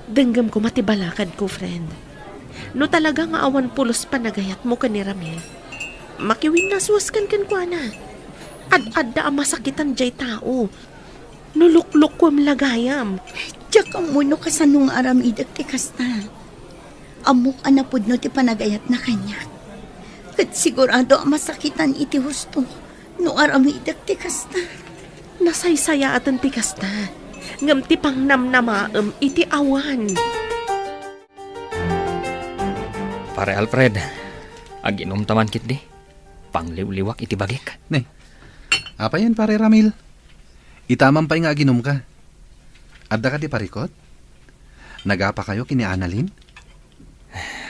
Denggem koma ti balakadko, friend. No talaga nga awan pulos panagayatmo ken ni Ramil, makiwinnasuaskan kenkuana. Ad-adda a masakitan diay tao. No luklukuem la gayam. Diak ammo no kasano nga aramidek ti kasta. Ammok a napudno ti panagayatna kaniak. Ket sigurado a masakitan iti husto no aramidek ti kasta. Nasaysayaaten ti kasta, ngem ti pangnamnamaem iti awan. Pare Alfred, aginumta man ketdi. Pangliwliwak iti bagik. Ne, apayen, Pare Ramil? Ita man pay nga aginumka. Adda kadi parikut? Nagapakayo ken ni Annalyn?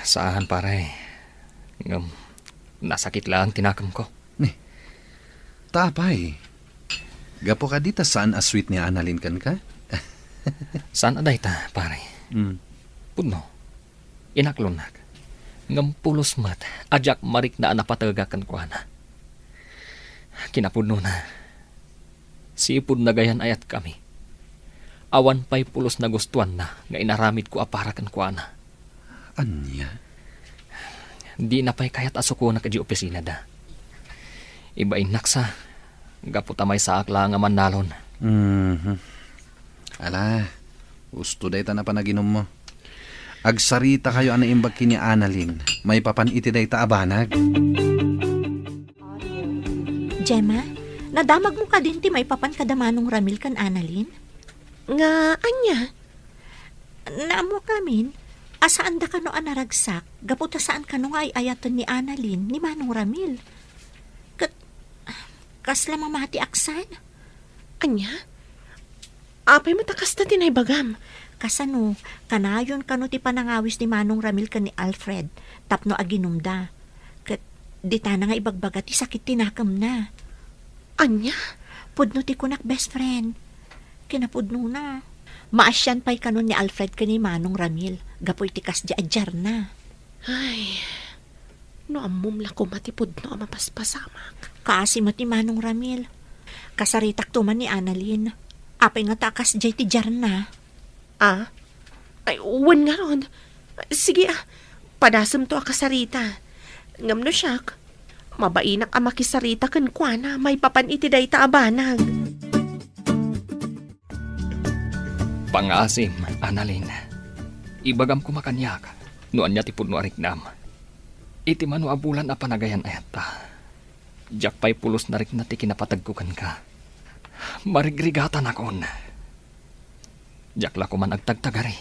Saan, pare. Ngem, nasakit laeng ti nakemko. Ne. Ta apay? Gapu kadi ta saan a sweet ni Annalyn kenka? Saan a dayta, pare. Hmm. Pudno. Inaklonnak. Ngem pulos met a diak marikna a napatega kenkuana. Kinapudnona, sipud nagayan-ayatkami, awan pay pulos nagustuanna nga inaramidko a para kenkuana. Ania? Dina pay kayat a sukonak idiay opisinada. Ibainnak sa, gapu ta maysaak la nga mannalon. Mhm. Ala, husto dayta a panaginummo. Agsaritakayo a naimbag ken ni Annalyn maipapan iti dayta a banag. Gemma, nadamagmo kadin ti maipapan kada Manong Ramil ken Annalyn? Nga ania? Naammoak ngamin a saanda kano a naragsak gapu ta saan kano nga ay-ayaten ni Annalyn ni Manong Ramil. Ket kasla mamatiak san? Ania? Apay met a kasta ti naibagam? Kasano, kanayon kano ti panangawis ni Manong Ramil ken ni Alfred tapno aginumda. Ket Ditana nga ibagbaga ti sakit ti nakemna. Ania? Pudno ti kunak, best friend. Kinapudnona. Maasian pay kanon ni Alfred ken ni Manong Ramil gapu iti kasdi a diarna. Ay, no ammom la koma ti pudno a mapaspasamak. Kaasi met ni Manong Ramil. Kasaritakto man ni Annalyn. Apay ngata a kasdiay ti diarna? Ah? Ay, wen ngarud. Sige, ah. Padasemto a kasarita. Ngem no siak, mabainak a makisarita kenkuana maipapan iti dayta a banag. Pangngaasim, Annalyn. Ibagam koma kaniak no ania ti pudno a riknam. Iti mano a bulan a panagayan-ayatta, diak pay pulos narikna ti kinapatagko kenka. Marigrigatanakon. Diak la koman agtagtagari.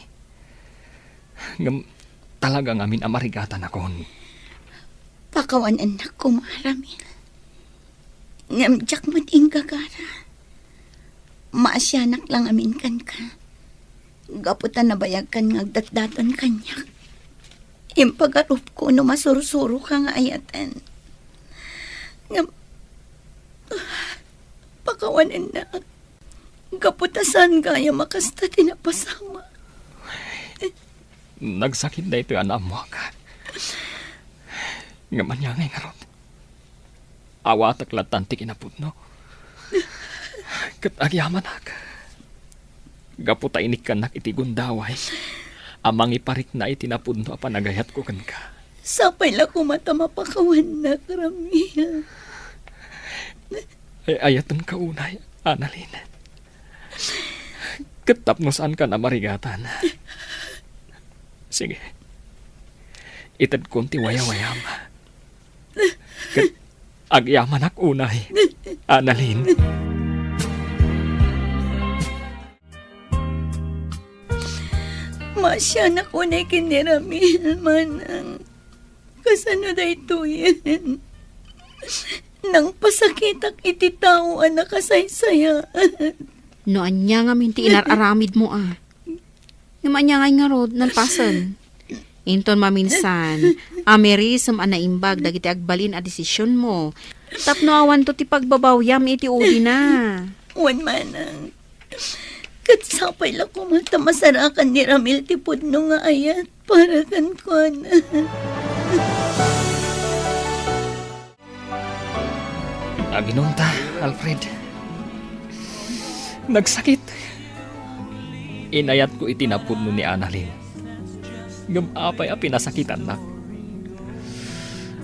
Ngem talaga ngamin a marigatanakon. Pakawanennak koma, Ramil. Ngem diak met inggagara. Maasianak la ngamin kenka. Gapu ta nabayagkan nga agdatdaton kaniak. Impagarupko no masursuroka nga ayaten. Ngem, pakawanennak. Gapu ta saan gayam a kasta ti napasamak. Nagsakit daytoy a naammoak. Ngem ania ngay ngarud? Awatek lattan ti kinapudno. Ket agyamanak. Gapu ta inikkannak iti gundaway a mangiparikna iti napudno a panagayatko kenka. Sapay la koma ta mapakawannak, Ramil. Ay-ayatenka unay, Annalyn. Ket tapno saankan a marigatan. Sige. Itedkon ti wayawayam. Ket agyamanak unay, Annalyn. Maasianak unay ken ni Ramil, manang. Kasano daytoyen? Nangpasakitak iti tao a nakasaysayaat. No ania ngamin ti inar-aramidmo a? Ngem ania ngay ngarud, nalpasen? Inton maminsan, amirisem a naimbag dagiti agbalin a desisionmo, tapno awanto ti pagbabawiam iti udina. Wen manang, ket sapay la koma ta masarakan ni Ramil ti pudno nga ayat para kenkuana. Aginunta, Alfred. Nagsakit. Inayatko iti napudno ni Annalyn. Ngem apay a pinasakitannak?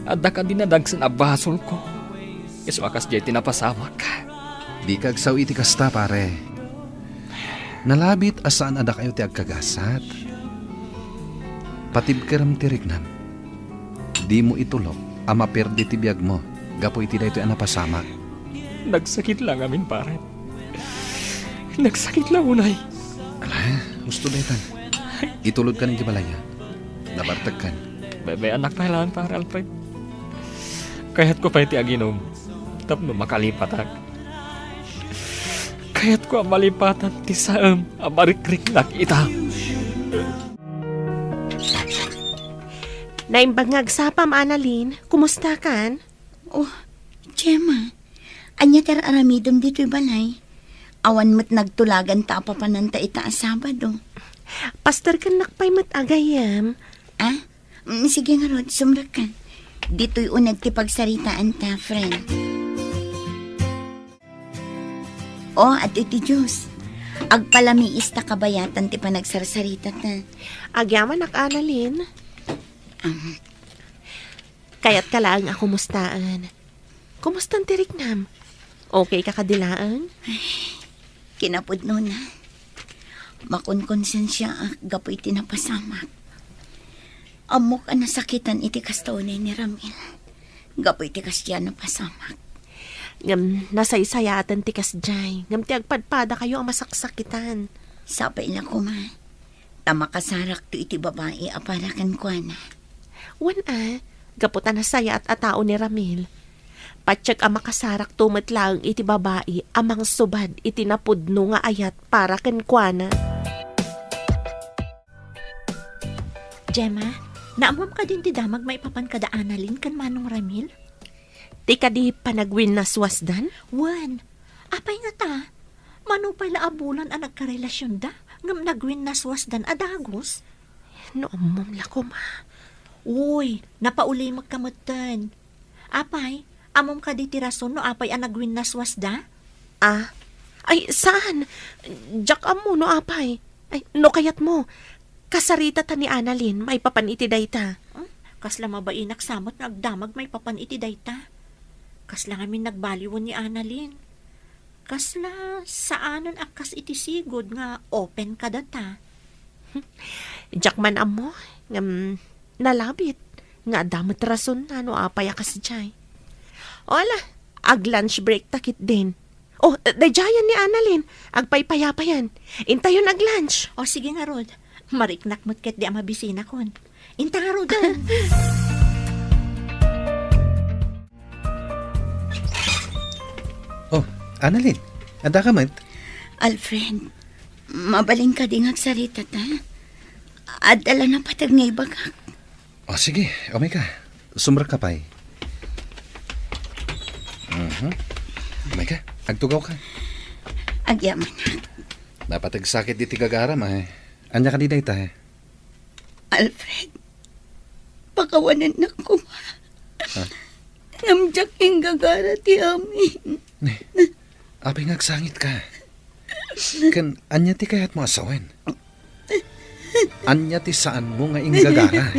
Adda kadi nadagsen a basolko? Isu a kasdiay ti napasamak. Dika agsao iti kasta, pare. Nalabit a saan a dakayo ti agkagasat. Patibkerem ti riknam. Dimo itulok a maperdi ti biagmo gapu iti daytoy a napasamak. Nagsakit la ngamin, pare. Nagsakit la unay. Ala, husto daytan. Itulodkan iti balay a. Nabartekkan. Bebe-annak pay laeng, pare Alfred. Kayatko pay ti aginum tapno makalipatak. Kayatko a malipatan ti saem a marikriknak ita. Naimbag nga agsapam, Annalyn. Kumustakan? Oh, Gemma, ania ti ar-aramidem ditoy balay? Awan met nagtulagan ta apapananta ita a Sabado. Pasterkennak pay met a gayyem. Ah? Mm, sige ngarud, sumrekka. Ditoy uneg ti pagsaritaanta, friend. O, adtoy ti juice. Agpalamiis ta kabayatan ti panagsarsarita ta. Agyamanak, Annalyn. Um. Kayatka laeng a kumustaen. Kumustan ti riknam? Okay ka kadi laeng? Kinapudnona, makonkonsensiaak gapu iti napasamak. Ammok a nasakitan iti kasta unay ni Ramil gapu iti kasdiay a napasamak. Ngem nasaysayaaten ti kasdiay, ngem ti agpadpadakayo a masaksakitan. Sapay la koma, ta makasarakto iti babai a para kenkuana. Wen a, gapu ta nasayaat a tao ni Ramil. Patiek a makasarakto met laeng iti babai a mangsubad iti napudno nga ayat para kenkuana. Gemma, naammom kadin ti damag maipapan kada Annalyn ken Manong Ramil? Ti kadi panagwinnaswasdan? Wen, apay ngata? Mano pay la a bulan a nagkarelasionda, ngem nagwinnaswasdan a dagus? No ammom la koma. Uy, napaulimekka metten. Apay, ammom kadi ti rason no apay a nagwinnaswasda? Ah? Ay, saan. Diak ammo no apay. Ay, no kayatmo, kasaritata ni Annalyn maipapan iti dayta. Hmm? Kasla mabainak sa met nga agdamag maipapan iti dayta. Kasla ngamin nagbaliwen ni Annalyn. Kasla saanen a kas iti sigud nga open kadata. Diak man ammo, ngem nalabit nga adda met rasonna no apay a kasdiay. O ala, ag-lunch break ta ketdin. O, daydiayen ni Annalyn, agpaypayapayan. Intayon ag-lunch. O, sige ngarud. Mariknak met ketdi a mabisinakon. Inta ngaruden. Oh, Annalyn, adda ka met? Alfred, mabalin kadi nga agsaritata? Adda la napateg nga ibagak. Oh, sige, umay ka. Sumrekka pay. Mhm. Umay ka, agtugaw ka. Agyaman. Napateg sakit diti gagaram, ay. Ania kadi dayta, eh? Alfred, pakawanennak koma. Ha? Ngem diak inggagara ti amin. Ne, apay nga agsangitka? Ken ania ti kayatmo a sawen? Ania ti saanmo nga inggagara?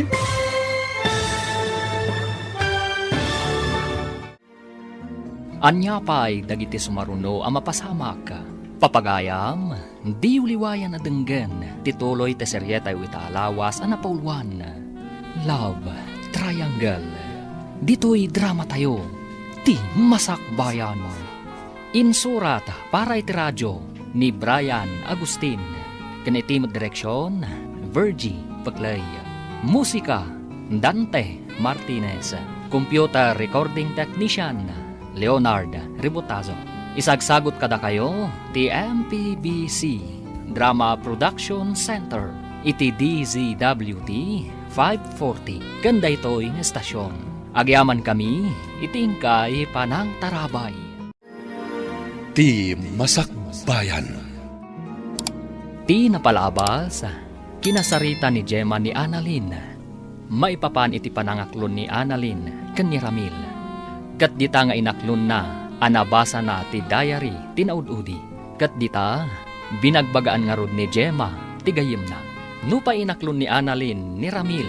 Ania pay dagiti sumaruno a mapasamak? Papagayam, diyo liwayan a denggen ti tuloy ti serietayo ita a lawas a napauluan, Love Triangle. Ditoy dramatayo, ti Masakbayan. Insurat para iti radio ni Brian Agustin, ken iti met direksion, Virgie Peclay. Musika, Dante Martinez. Computer recording technician, Leonard Ributazo. Isagsagut kadakayo ti M P B C Drama Production Center iti D Z W T five forty ken daytoy nga estasion. Agyamankami iti inkay panangtarabay. Ti Masakbayan. Ti napalabas, kinasarita ni Gemma ni Annalyn maipapan iti panangaklon ni Annalyn ken ni Ramil. Ket dita nga inaklonna a nabasana ti diary ti naud-udi. Ket dita, binagbagaan ngarud ni Gemma ti gayyemna. Nupay inaklon ni Annalyn ni Ramil,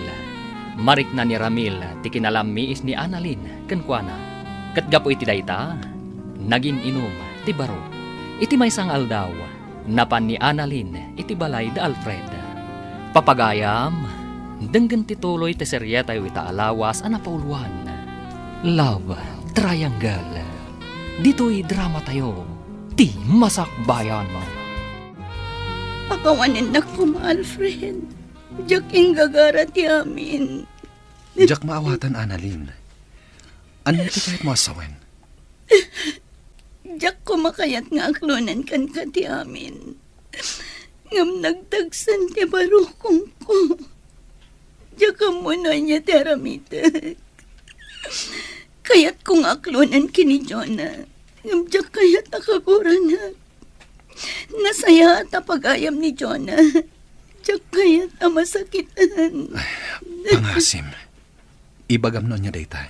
marikna ni Ramil ti kinalammiis ni Annalyn kenkuana. Ket gapu iti dayta, nagin-inum ti baro. Iti maysa nga aldaw, napan ni Annalyn iti balay da Alfred. Papagayam, denggen ti tuloy ti serietayo ita a lawas a napauluan, Love Triangle. Ditoy dramatayo, ti Masakbayan. Pakawanennak koma, Alfred. Diak inggagara ti amin. Diak maawatan, Annalyn. Ania ti kayatmo a sawen? Diak koma kayat nga aklonen kenka ti amin. Ngem nagdagsen ti barukongko. Diak ammo no ania ti aramitek. Kayatko nga aklonen ken ni Jonah. Ngem diak kayat a kaguranak. Nasayaat a pagayam ni Jonah. Diak kayat a masakitan. Ay, pangasim. Ibagam no ania dayta.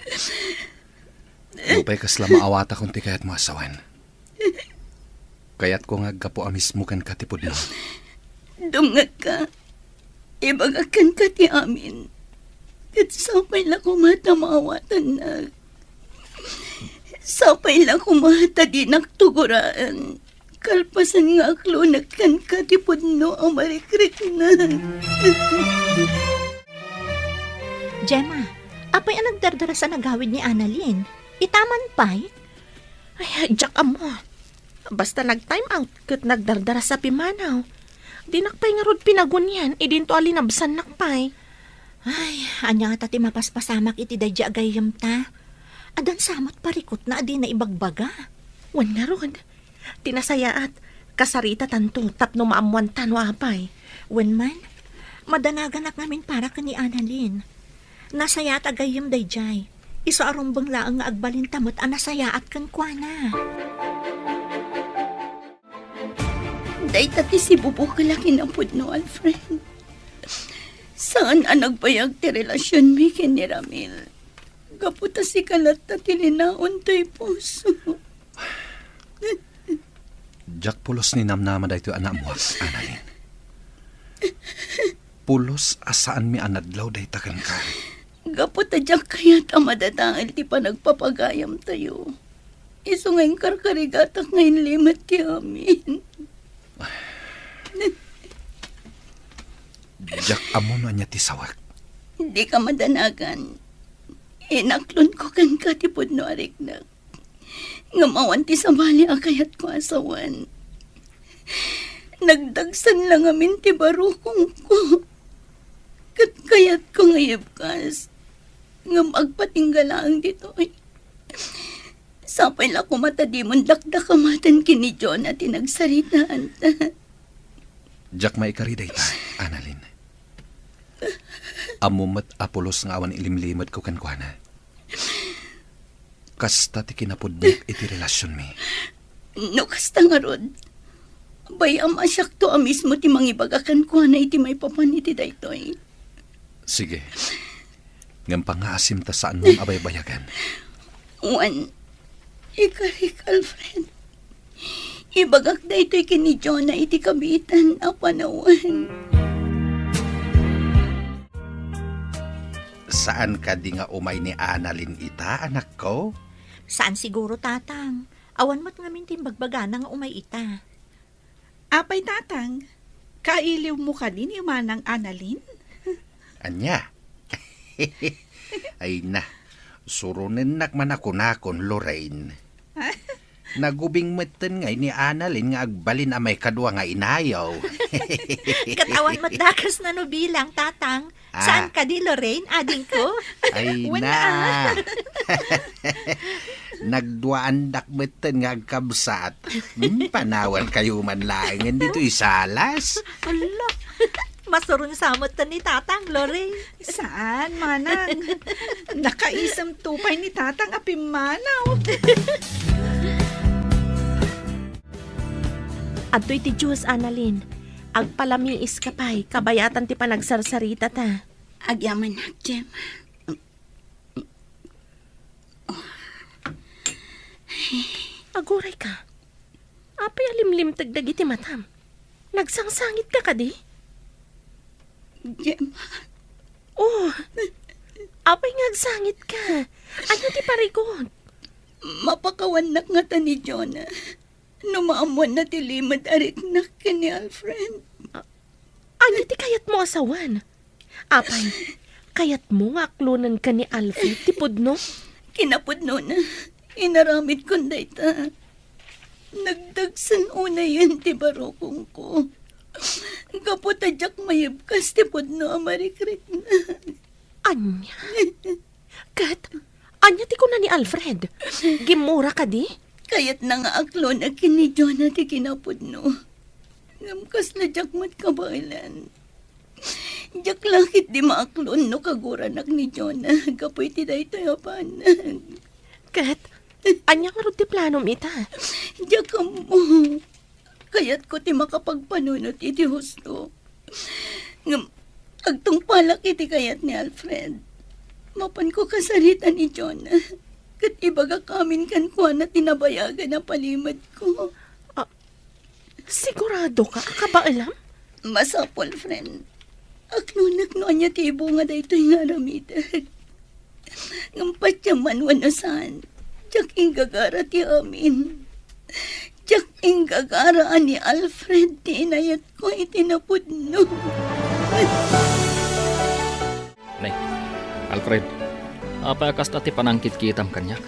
Nupay kasla maawatakon ti kayatmo a sawen, kayatko nga aggapu a mismo kenka ti pudno. Dumngegka. Ibagak kenka ti amin. Ket sapay la koma ta maawatannak. Sapay la koma ta dinak tugoraen. Kalpasan nga aklonek kenka ti pudno a marikriknak. Gemma, apay a nagdardarasa a nagawid ni Annalyn? Itaman pay? Ay, diak ammo. Basta nag-time out ket nagdardarasa a pimmanaw. Dinak pay ngarud pinagunian idinto a linabsannak pay. Ay, ania ngata ti mapaspasamak iti daydi a gayyemta? Addan sa met parikutna a dina ibagbaga. Wen ngarud, ti nasayaat, kasaritatanto tapno maammoanta no apay. Wen man, madanaganak ngamin para ken ni Annalyn. Nasayaat a gayyem daydiay. Isu a rumbeng laeng nga agbalinta met a nasayaat kenkuana. Dayta ti sibubukel a kinapudno, Alfred. Saan a nagbayag ti relasionmi ken ni Ramil. Gapu ta sika latta ti linaon toy puso. Diak pulos ni namnama daytoy a naammoak, Annalyn. Pulos a saanmi a nadlaw dayta kenka. Gapu ta diak kayat a madadael ti panagpapagayamtayo. Isu nga inkarkarigatak nga inlimed ti amin. Diak ammo no ania ti sawek. Dika madanagan. Inaklonko kenka ti pudno a riknak. Ngem awan ti sabali a kayatko a sawen. Nagdagsen la ngamin ti barukongko. Ket kayatko nga ibkas. Ngem agpatingga laeng ditoy. Sapay la koma ta dimon dakdakamaten ken ni Jonah ti nagsaritaanta. Diak maikari dayta, Annalyn. Ammom met a pulos nga awan ilimlimedko kenkuana. Kasta ti kinapudnok iti relasionmi. No kasta ngarud, bay-am a siakto a mismo ti mangibaga kenkuana iti maipapan iti daytoy. Sige. Ngem pangngaasim ta saanmon a baybayagan. Wen, ikarik, Alfred. Ibagak daytoy ken ni Jonah iti kabiitan a panawen. Saan kadi nga umay ni Annalyn ita, anakko? Saan siguro, Tatang. Awan met ngamin ti imbagbagana nga umay ita. Apay, Tatang, kailiwmo kadi ni Manang Annalyn? Ania? Ay na, suronennak man a kunakon, Lorraine. Nagubing metten ngay ni Annalyn nga agbalin a maikadua nga inayo. Ket awan met dakes nano bilang, Tatang. Ah. Saan kadi, Lorraine, adingko? Ay na. Nagduaandak metten nga agkabsat. Hmm, panawan kayo man laengen ditoy salas. Hala, masuron sa metten ni Tatang, Lorraine. Saan, Manang? Nakaisem to pay ni Tatang a pimmanaw. Adtoy ti juice, Annalyn. Agpalamiis ka pay, kabayatan ti panagsarsaritata. Agyamanak, Jem. Aguray ka. Apay a limlimteg dagiti matam? Nagsangsangit ka kadi? Gemma. Oh, apay nga agsangit ka? Ania ti parigot? Mapakawannak ngata ni Jonah no maammoanna ti limed a riknak ken ni Alfred. A-, ania ti kayatmo a sawen? Apay, kayatmo nga aklonenka ni Alfred ti pudno? Kinapudnona, inaramidkon dayta. Nagdagsen unayen ti barukongko. Gapu ta diak maibkas ti pudno a marikriknak. Ania? Ket, ania ti kuna ni Alfred? Gimmura kadi? Kayatna nga aklonek ken ni Jonah ti kinapudno. Ngem kasla diak met kabaelan. Diak la ketdi maaklon no kaguranak ni Jonah gapu iti daytoy a banag. Ket, ania ngarud ti planom ita? Diak ammo. Kayatko ti makapagpanunot iti husto. Ngem, agtungpalak iti kayat ni Alfred. Mapanko kasarita ni Jonah. Ket ibagak amin kenkuana ti nabayagan a palimedko. Ah, sigurado ka a kabaelam? Masapul, friend. Aklonek no ania ti ibunga daytoy nga aramidek. Ngem patiemman wenno saan, diak inggagara ti amin. Diak inggagara a ni Alfred ti inayatko iti napudno. Nay, Alfred, apay a kasta ti panangkitkitam kaniak?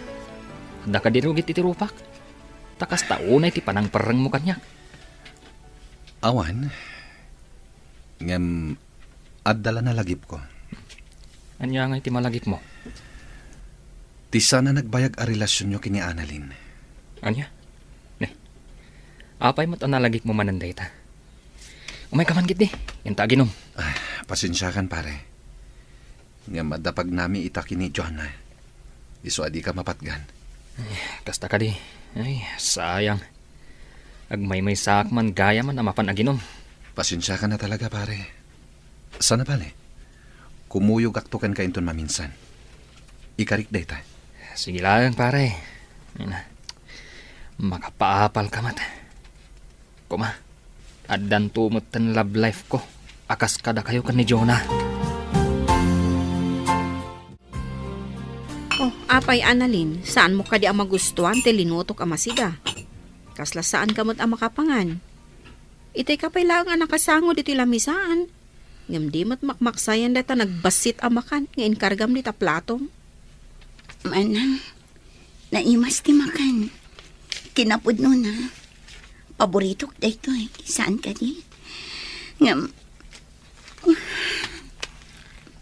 Adda kadi rugi iti rupak? Ta kasta unay ti panangperrengmo kaniak. Awan. Ngem adda la nalagipko. Ania ngay ti malagipmo? Ti saan a nagbayag a relasionyo ken ni Annalyn. Ania? Ne. Apay met a nalagipmo manen dayta? Umayka man ketdi, inta aginom. Ah, pasensiakan, pare. Ngem adda pagnami ita ken ni Jonah. Isu a dika mapatgan. Kasta kadi. Ay, sayang. Agmaymaysaak man gayamen a mapan aginom. Pasensiakan a talaga, pare. Sana bale, kumuyogakto kenka inton maminsan. Ikarik dayta. Sige laeng, pare. Ay na. Makapaapalka met. Koma, addanto metten love life ko a kas kadakayo ken ni Jonah. Oh, apay, Annalyn, saanmo kadi a magustuan ti linutok a masiga? Kasla saanka met a makapangan. Itayka pay laeng a nakasango ditoy lamisaan. Ngem di met makmaksayan dayta nagbassit a makan nga inkargam dita platom. Manang, naimas ti makan. Kinapudnona. Paboritok daytoy. Saan kadi? Ngem,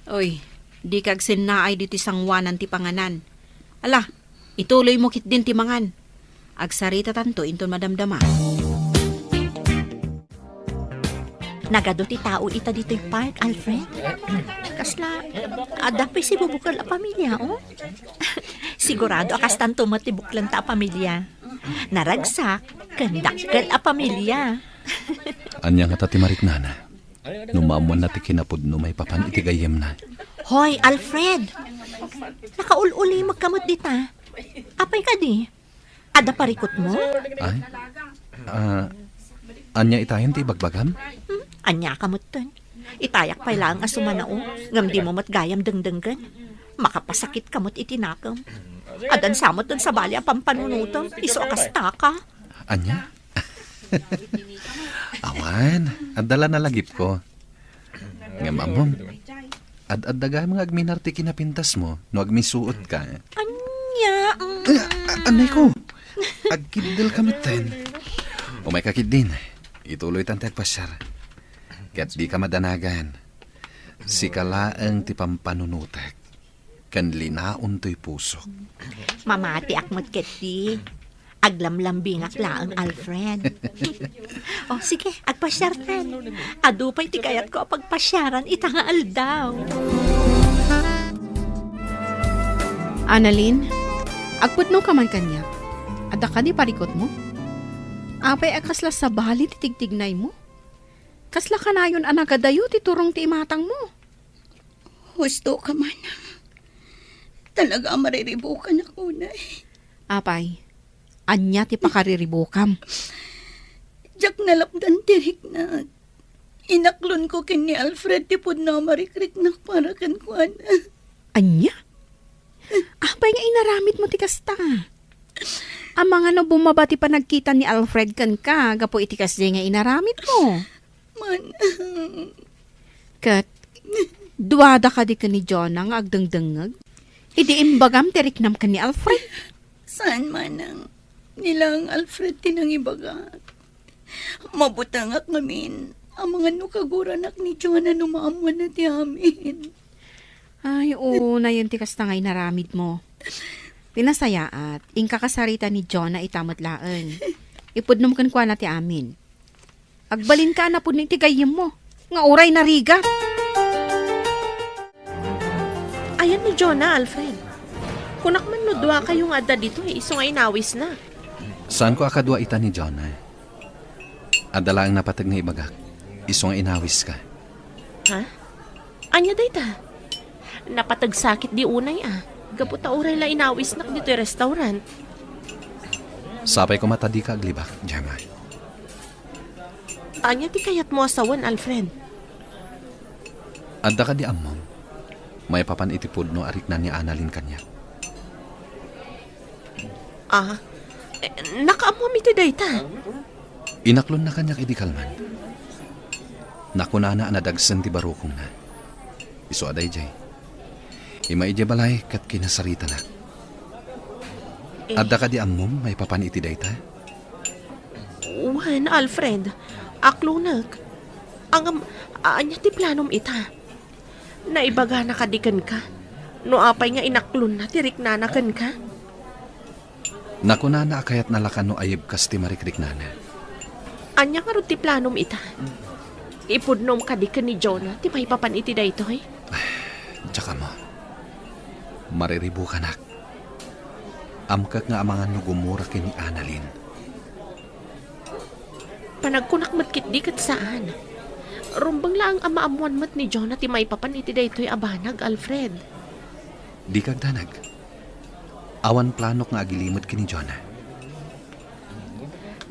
Oy, dika agsennaay ditoy sangoanan ti panganan. Ala, ituloymo ketdin ti mangan. Agsaritatanto inton madamdama. Nagadu ti tao ita ditoy park, Alfred. Kasla, adda pay sibubukel a pamilia, oh. Sigurado a kastanto met ti buklenta a pamilia. Naragsak, ken dakkel a pamilia. Ania ngata ti mariknana? No maammoanna ti kinapudno maipapan iti gayyemna. Hoy, Alfred! Nakaul-ulimekka met dita. Apay kadi? Adda parikutmo? Ay? Ah, ania itayen ti ibagbagam? Hmm? Ania ka metten? Itayak pay laeng a sumanao, ngem dimo met gayam dengdenggen. Makapasakitka met iti nakem. Addan sa metten sabali a pampanunotem, isu a kastaka. Ania? Awan, adda la nalagipko. Ngem ammom, ad-adda gayam nga agminar ti kinapintasmo no agmisuotka. Ania? Ah, a-, anay ko. Agkiddelka metten. Umayka ketdin. Ituloytan ti agpasiar. Ket dika madanagan. Sika laeng ti pampanunotek. Ken linaon toy pusok. Mamatiak met ketdi. Aglamlambingak laeng, Alfred. Oh, sige, agpasiartan. Adu pay ti kayatko a pagpasiaran ita nga aldaw. Annalyn, agpudnoka man kaniak. Adda kadi parikutmo? Apay a kasla sabali ti tigtignaymo? Kasla kanayon a nagadayo ti turong ti imatangmo? Husto ka, manang. Talaga a mariribukanak unay. Apay, ania ti pakariribukam? Diak nalapdan ti riknak. Inaklonko ken ni Alfred ti pudno a marikriknak para kenkuana. Ania? Apay nga inaramidmo ti kasta? Amangan no bumaba ti panagkita ni Alfred kenka gapu iti kasdiay nga inaramidmo? Manang. Ket, duada kadi ken ni Jonah nga agdengdengngeg? Idi imbagam ti riknam ken ni Alfred? Saan, manang. Ni laeng Alfred ti nangibagak. Mabutengak ngamin. Amangan no kaguranak ni Jonah no maammoanna ti amin. Ay, oo, nayon ti kasta nga inaramidmo. Ti nasayaat, inka kasarita ni Jonah ita met laeng. Ipudnom kenkuana ti amin. Agbalinka a napudno iti gayyemmo, nga uray narigat. Ayan ni Jonah, Alfred. Kunak man no duakayo nga adda ditoy, isu nga inawisna. Saanko a kadua ita ni Jonah. Adda laeng napateg nga ibagak, isu nga inawiska. Ha? Ania dayta? Napateg sakit di unay a. Gapu ta uray la inawisnak ditoy restaurant. Sapay koma ta dika aglibak, Gemma. Ania ti kayatmo a sawen, Alfred? Adda kadi ammom, maipapan iti pudno a rikna ni Annalyn kaniak. Ah, eh, nakaammom iti dayta? Inaklonna kaniak idi kalman. Nakunana a nadagsen ti barukongna. Isu a daydiay. Immay idiay balay ket kinasaritanak. Eh. Adda kadi ammom maipapan iti dayta? Wen, Alfred. Aklonek. Ngem, ania ti planom ita? Naibagana kadi kenka? No apay nga inaklonna ti riknana kenka? Nakunana a kayatna la kano a yibkas ti marikriknana. Ania ngarud ti planom ita? Ipudnom kadi ken ni Jonah ti maipapan iti daytoy? Diak ammo. Mariribukanak. Amkak nga amangan no gumura ken ni Annalyn. Panagkunak met ketdi ket saan. Rumbeng laeng a maammoan met ni Jonah ti maipapan iti daytoy a banag, Alfred. Dika agdanag. Awan planok nga agilimed ken ni Jonah.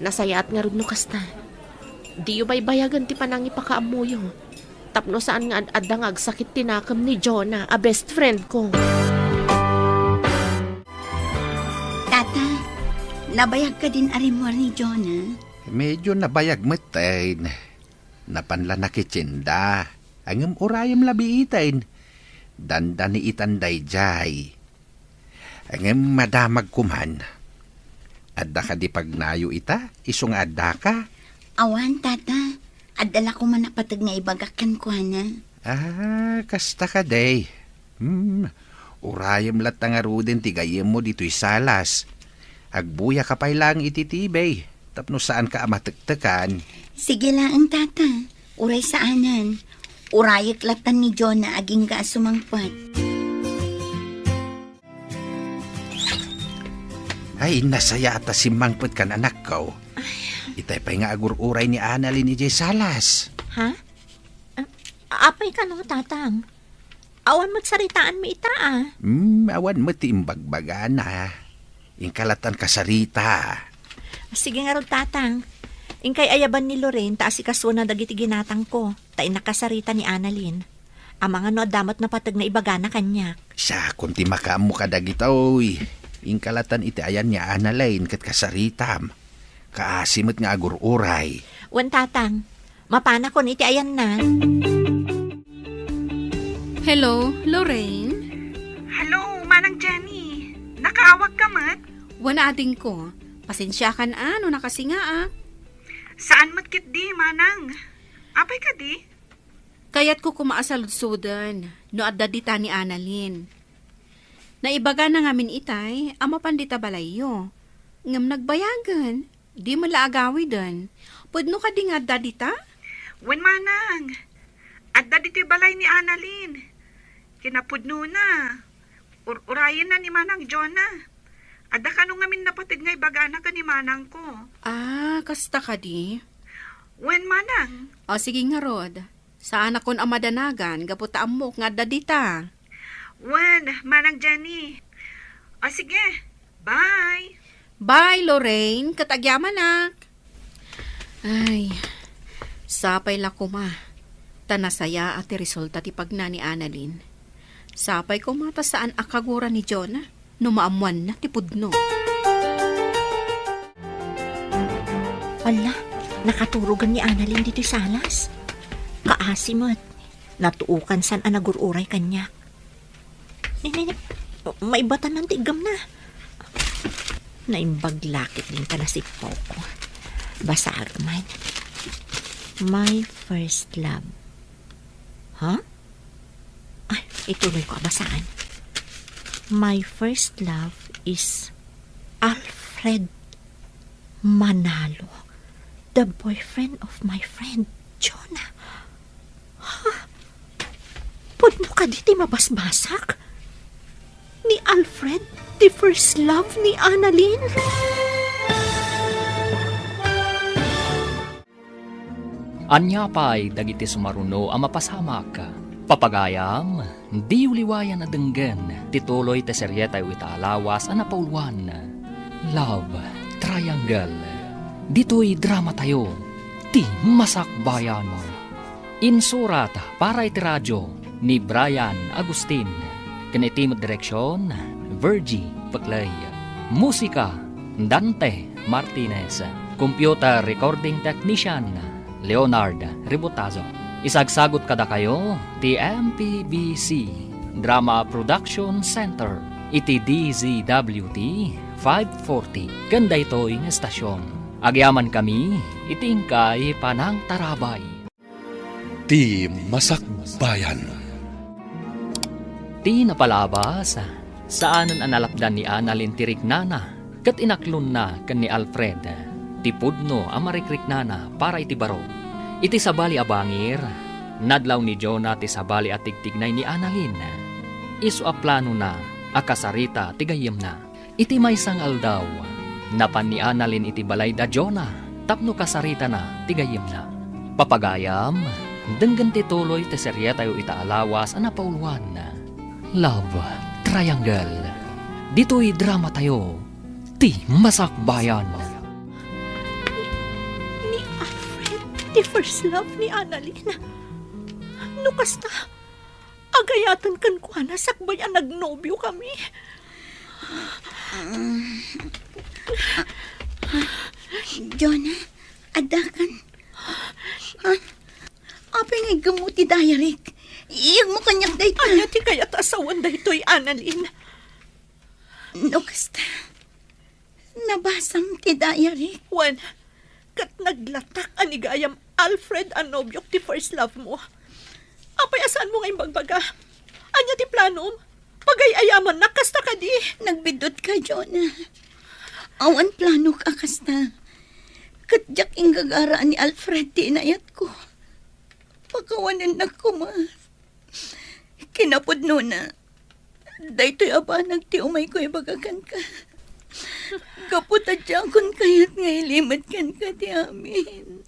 Nasayaat ngarud no kasta. Diyo baybayagen ti panangipakaammoyo. Tapno saan nga ad-adda nga agsakit ti nakem ni Jonah a best friend ko. Tata, nabayag kadin a rimmuar ni Jonah? Medyo nabayag metten. Napan la nakitsinda. Ngem urayem la biiten. Dandani itan daydiay. Ngem madamag koman. Adda kadi pagnayo ita, isu nga addaka? Awan, Tata. Adda la koman a pateg nga ibagak kenkuana. Ah, kasta kadi. Hmm, urayem latta ngaruden ti gayyemmo ditoy salas. Agbuyaka pay laeng iti T V, tapno saanka a matektekan. Sige laeng, Tata. Uray saanen. Urayek latta ni Jonah agingga a sumangpet. Ay, nasayaat a simmangpetkan, anakko. Itay pay nga agur-uray ni Annalyn idiay salas. Ha? Ah, apay kano, Tatang? Awan met saritaanmi ita, a. Hmm, awan met ti imbagbagana. Inka lattan kasarita. Sige ngarud, Tatang. Inkay ayaban ni Lorraine ta asikasuona dagiti ginatangko, ta innak kasarita ni Annalyn. Amangan no adda met napateg nga ibagana kaniak. Siakon ti makaammo kadagitoy. Inka lattan iti ayan ni Annalyn ket kasaritam. Kaasi met nga agur-uray. Wen, Tatang. Mapanakon iti ayanna. Hello, Lorraine? Hello, Manang Jenny. Nakaawagka met? Wen, adingko. Pasensiakan a no nakasingaak. Saan met ketdi, Manang? Apay kadi? Kayatko koma a saludsoden no adda dita ni Annalyn. Naibagana ngamin itay a mapan dita balayyo. Ngem nagbayagen, di met la agawiden. Pudno kadi nga adda dita? Wen, Manang. Adda ditoy balay ni Annalyn. Kinapudnona. Ur-urayenna ni Manang Jonah. Adda kano ngamin napateg nga ibagana ken ni manangko. Ah, kasta kadi? Wen, Manang. O, sige ngarud. Saanakon a madanagan gapu ta ammok nga adda dita. Wen, Manang Jenny. O, sige. Bye. Bye, Lorraine. Ket agyamanak. Ay, sapay la koma ta nasayaat ti resulta ti pagna ni Annalyn. Sapay koma ta saan a kagura ni Jonah no maammoanna ti pudno. Alla, nakaturogan ni Annalyn ditoy salas. Kaasi met, natuokan san a nagur-uray kaniak. Ni, ni, ni. Maibatan ti iggamna. Naimbag la ketdin ta nasippawko. Basaek man. My first love. Ha? Ay, ituloyko a basaan. My first love is Alfred Manalo, the boyfriend of my friend Jonah. Ha? Pudno kadi ti mabasbasak? Ni Alfred, the first love ni Annalyn? Ania pay dagiti sumaruno a mapasamak? Papagayam, diyo liwayan a denggen ti tuloy ti serietayo ita a lawas a napauluan, Love Triangle. Ditoy dramatayo, ti Masakbayan. Insurat para iti radio ni Brian Agustin, ken iti met direksion, Virgie Peclay. Musika, Dante Martinez. Computer recording technician, Leonard Ributazo. Isagsagut kadakayo ti M P B C Drama Production Center iti D Z W T five forty ken daytoy nga estasion. Agyamankami iti inkay panangtarabay. Ti Masakbayan. Ti napalabas, saanen a nalapdan ni Annalyn ti riknana ket inaklonna ken ni Alfred ti pudno a marikriknana para iti baro. Iti sabali a bangir, nadlaw ni Jonah ti sabali a tigtignay ni Annalyn. Isu a planona a kasarita ti gayyemna. Iti maysa nga aldaw, napan ni Annalyn iti balay da Jonah tapno kasaritana ti gayyemna. Papagayam, denggen ti tuloy ti serietayo ita a lawas a napauluan, Love Triangle. Ditoy dramatayo, ti masakbayan. Ni Alfred, ti first love ni Annalyn. No kasta, agayaten kenkuana sakbay a nagnobiokami. Jonah, addakan. Ha? Apay nga iggemmo ti diary-k? Iyegmo kaniak dayta. Ania ti kayat a sawen daytoy, Annalyn? No kasta, nabasam ti diary-k. Wen, ket naglatak a ni gayam Alfred a nobiok ti first love mo. Apay a saanmo nga imbagbaga? Ania ti planom? Pagay-ayamannak kasta kadi? Nagbiddut ka, Jonah. Awan planok a kasta. Ket diak inggagara a ni Alfred ti inayatko. Pakawanennak koma. Kinapudnona, daytoy a banag ti umayko ibaga kenka. Gapu ta diakon kayat nga ilimed kenka ti amin.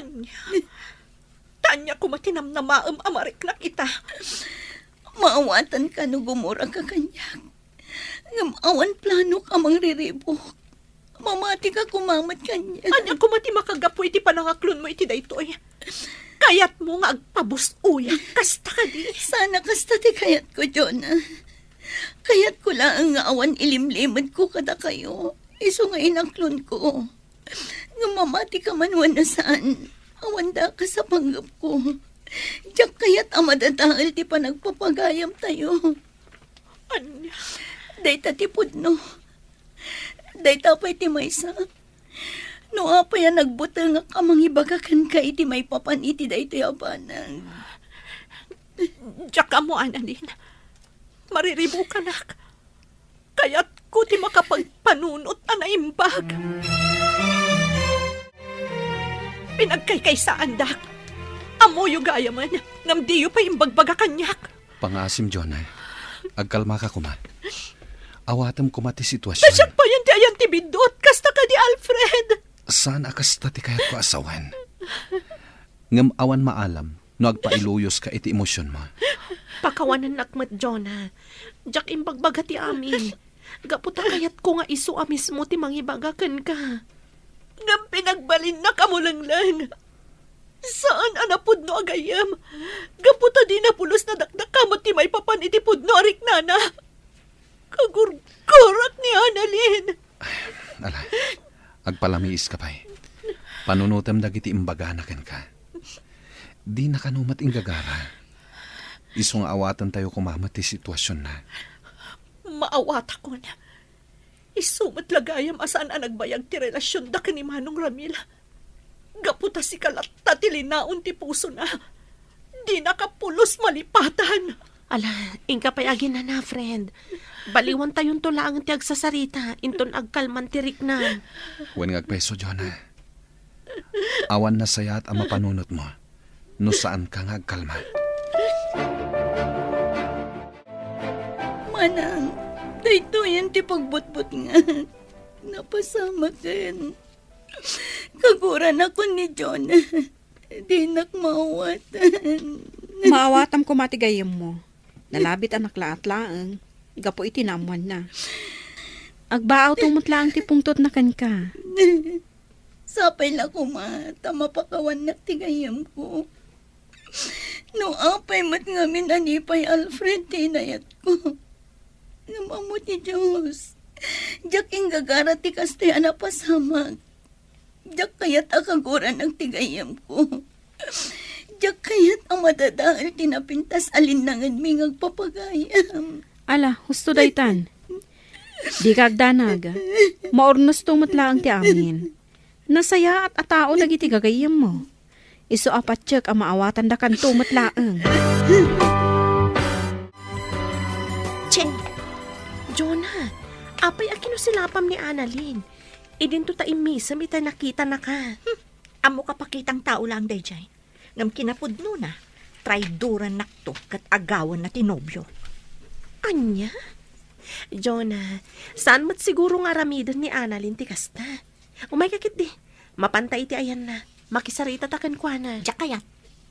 Ania? Ta ania koma ti namnamaem a mariknak ita? Maawatanka no gumuraka kaniak. Ngem awan planok a mangriribuk. Mamatika koma met kaniak. Ania koma ti makagapu iti panangaklonmo iti daytoy? Kayatmo nga agpabusuyak kasta kadi? Saan a kasta ti kayatko, Jonah. Kayatko laeng nga awan ilimlimedko kadakayo, isu nga inaklonko. Ngem mamatika man wenno saan, awan dakes a panggepko. Diak kayat a madadael ti panagpapagayamtayo. Ania? Dayta ti pudno. Dayta pay ti maysa. No apay a nagbutengak a mangibaga kenka iti maipapan iti daytoy a banag. Diak ammo, Annalyn. Mariribukanak. Kayatko ti makapagpanunot a naimbag. Pinagkaykaysaandak. Ammoyo gayamen, ngem diyo pay imbagbaga kaniak. Pangaasim, Jonah. Agkalmaka koma. Awatem koma ti sitwasion. Ta siak payen ti ayan ti biddut, kasta kadi, Alfred. Saan a kasta ti kayatko a sawen. Ngem awan maalam no agpailuyoska iti emosionmo. Pakawanennak met, Jonah. Diak imbagbaga ti amin. Gapu ta kayatko nga isu a mismo ti mangibaga kenka. Ngem pinagbalinnak a mulengleng. Saan a napudno a gayyem. Gapu ta dina pulos nadakdakama ti maipapan iti pudno a riknana. Kagurgurak ni Annalyn. Ala, agpalamiiska pay. Panunotem dagiti imbagana kenka. Dina kano met inggagara. Isu nga awatentayo koma met ti situasionna. Maawatakon. Isu met la gayam a saan a nagbayag ti relasionda ken ni Manong Ramil. Gapu ta sika latta ti linaon ti pusona. Dinaka pulos malipatan. Ala, inka pay aginana, friend. Baliwantayonto laeng ti agsasarita, inton agkalman ti riknam. Wen nga agpayso, Jonah. Awan nasayaat a mapanunotmo no saanka nga agkalma. Manang, daytoyen ti pagbutbutngan. Napasamaken. Kaguranakon ni Jonah. Dinak maawatan. Maawatam koma ti gayyemmo. Nalabitanak laat laeng gapu iti naammoanna. Agbaawto met laeng ti pungtotna kenka. Sapay la koma ta mapakawannak ti gayyemko. No apay met ngamin a ni pay Alfred ti inayatko. Ngem ammo ti Dios, diak inggagara ti kastoy a napasamak. Diak kayat a kaguranak ti gayyemko. Diak kayat a madadael ti napintas a linnangenmi nga agpapagayam. Ala, husto daytan. Dika agdanag. Maurnosto met laeng ti amin. Nasayaat a tao dagiti gagayyemmo. Isu a patiek a maawatandakanto met laeng. Che! Jonah, apay a kinusilapam ni Annalyn? Idinto ta immisem itay nakitanaka. Hmm. Ammok a pakitang tao laeng daydiay. Ngem kinapudnona, traidorannakto ket agawanna ti nobio. Ania? Jonah, saan met siguro nga aramiden ni Annalyn ti kasta. Umayka ketdi. Mapanta iti ayanna. Makisaritata kenkuana. Diak kayat.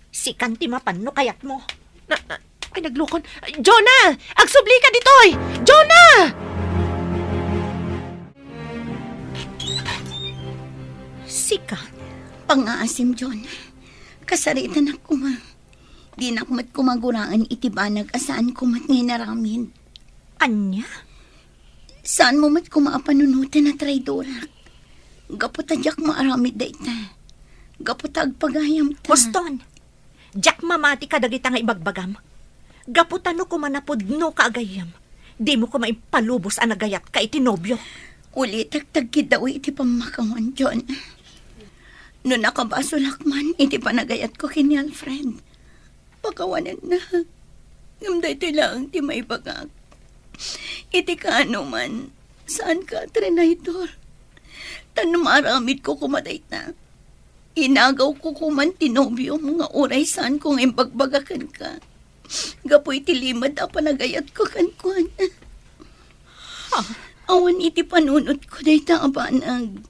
Sikan ti mapan no kayatmo. Na, na, ay, naglukon. Jonah! Agsublika ditoy! Jonah! Sika? Pangngaasim, Jonah. Kasaritanak koma. Dinak met koma guraen iti banag a saanko met nga inaramid. Ania? Saanmo met koma a panunoten a traidorak. Gapu ta diak maaramid dayta. Gapu ta agpagayamta. Huston! Diak mamati kadagita nga ibagbagam. Gapu ta no koma napudnoka a gayyem, dimo koma impalubos a nagayatka iti nobiok. Ulitek ta agkiddawi iti pammakawan, Jonah. No nakabasolak man iti panagayatko ken ni Alfred, pakawanennak. Ngem daytoy laeng ti maibagak. Iti kaano man, saanka a trinaydor. Ta no maaramidko koma dayta, inagawko koman ti nobiom nga uray saanko nga imbagbaga kenka gapu iti limed a panagayatko kenkuana. Ha? Awan iti panunotko dayta a banag.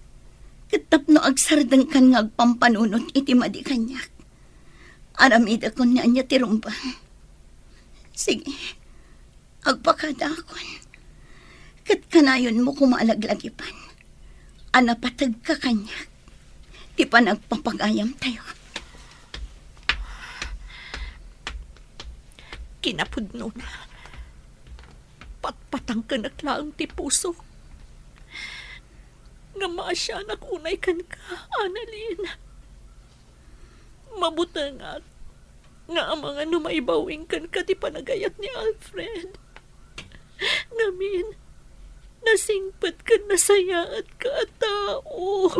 Ket tapno agsardengkan nga agpampanunot iti madi kaniak, aramidakon ni ania ti rumbeng. Sige, agpakadaakon. Ket kanayonmo koma a laglagipan a napategka kaniak ti panagpapagayamtayo. Kinapudnona, patpatangkenak laeng ti pusok. Ngem maasianak unay kenka, Annalyn. Mabutengak nga amangan no maibawing kenka ti panagayat ni Alfred. Ngamin, nasingpet ken nasayaatka a tao.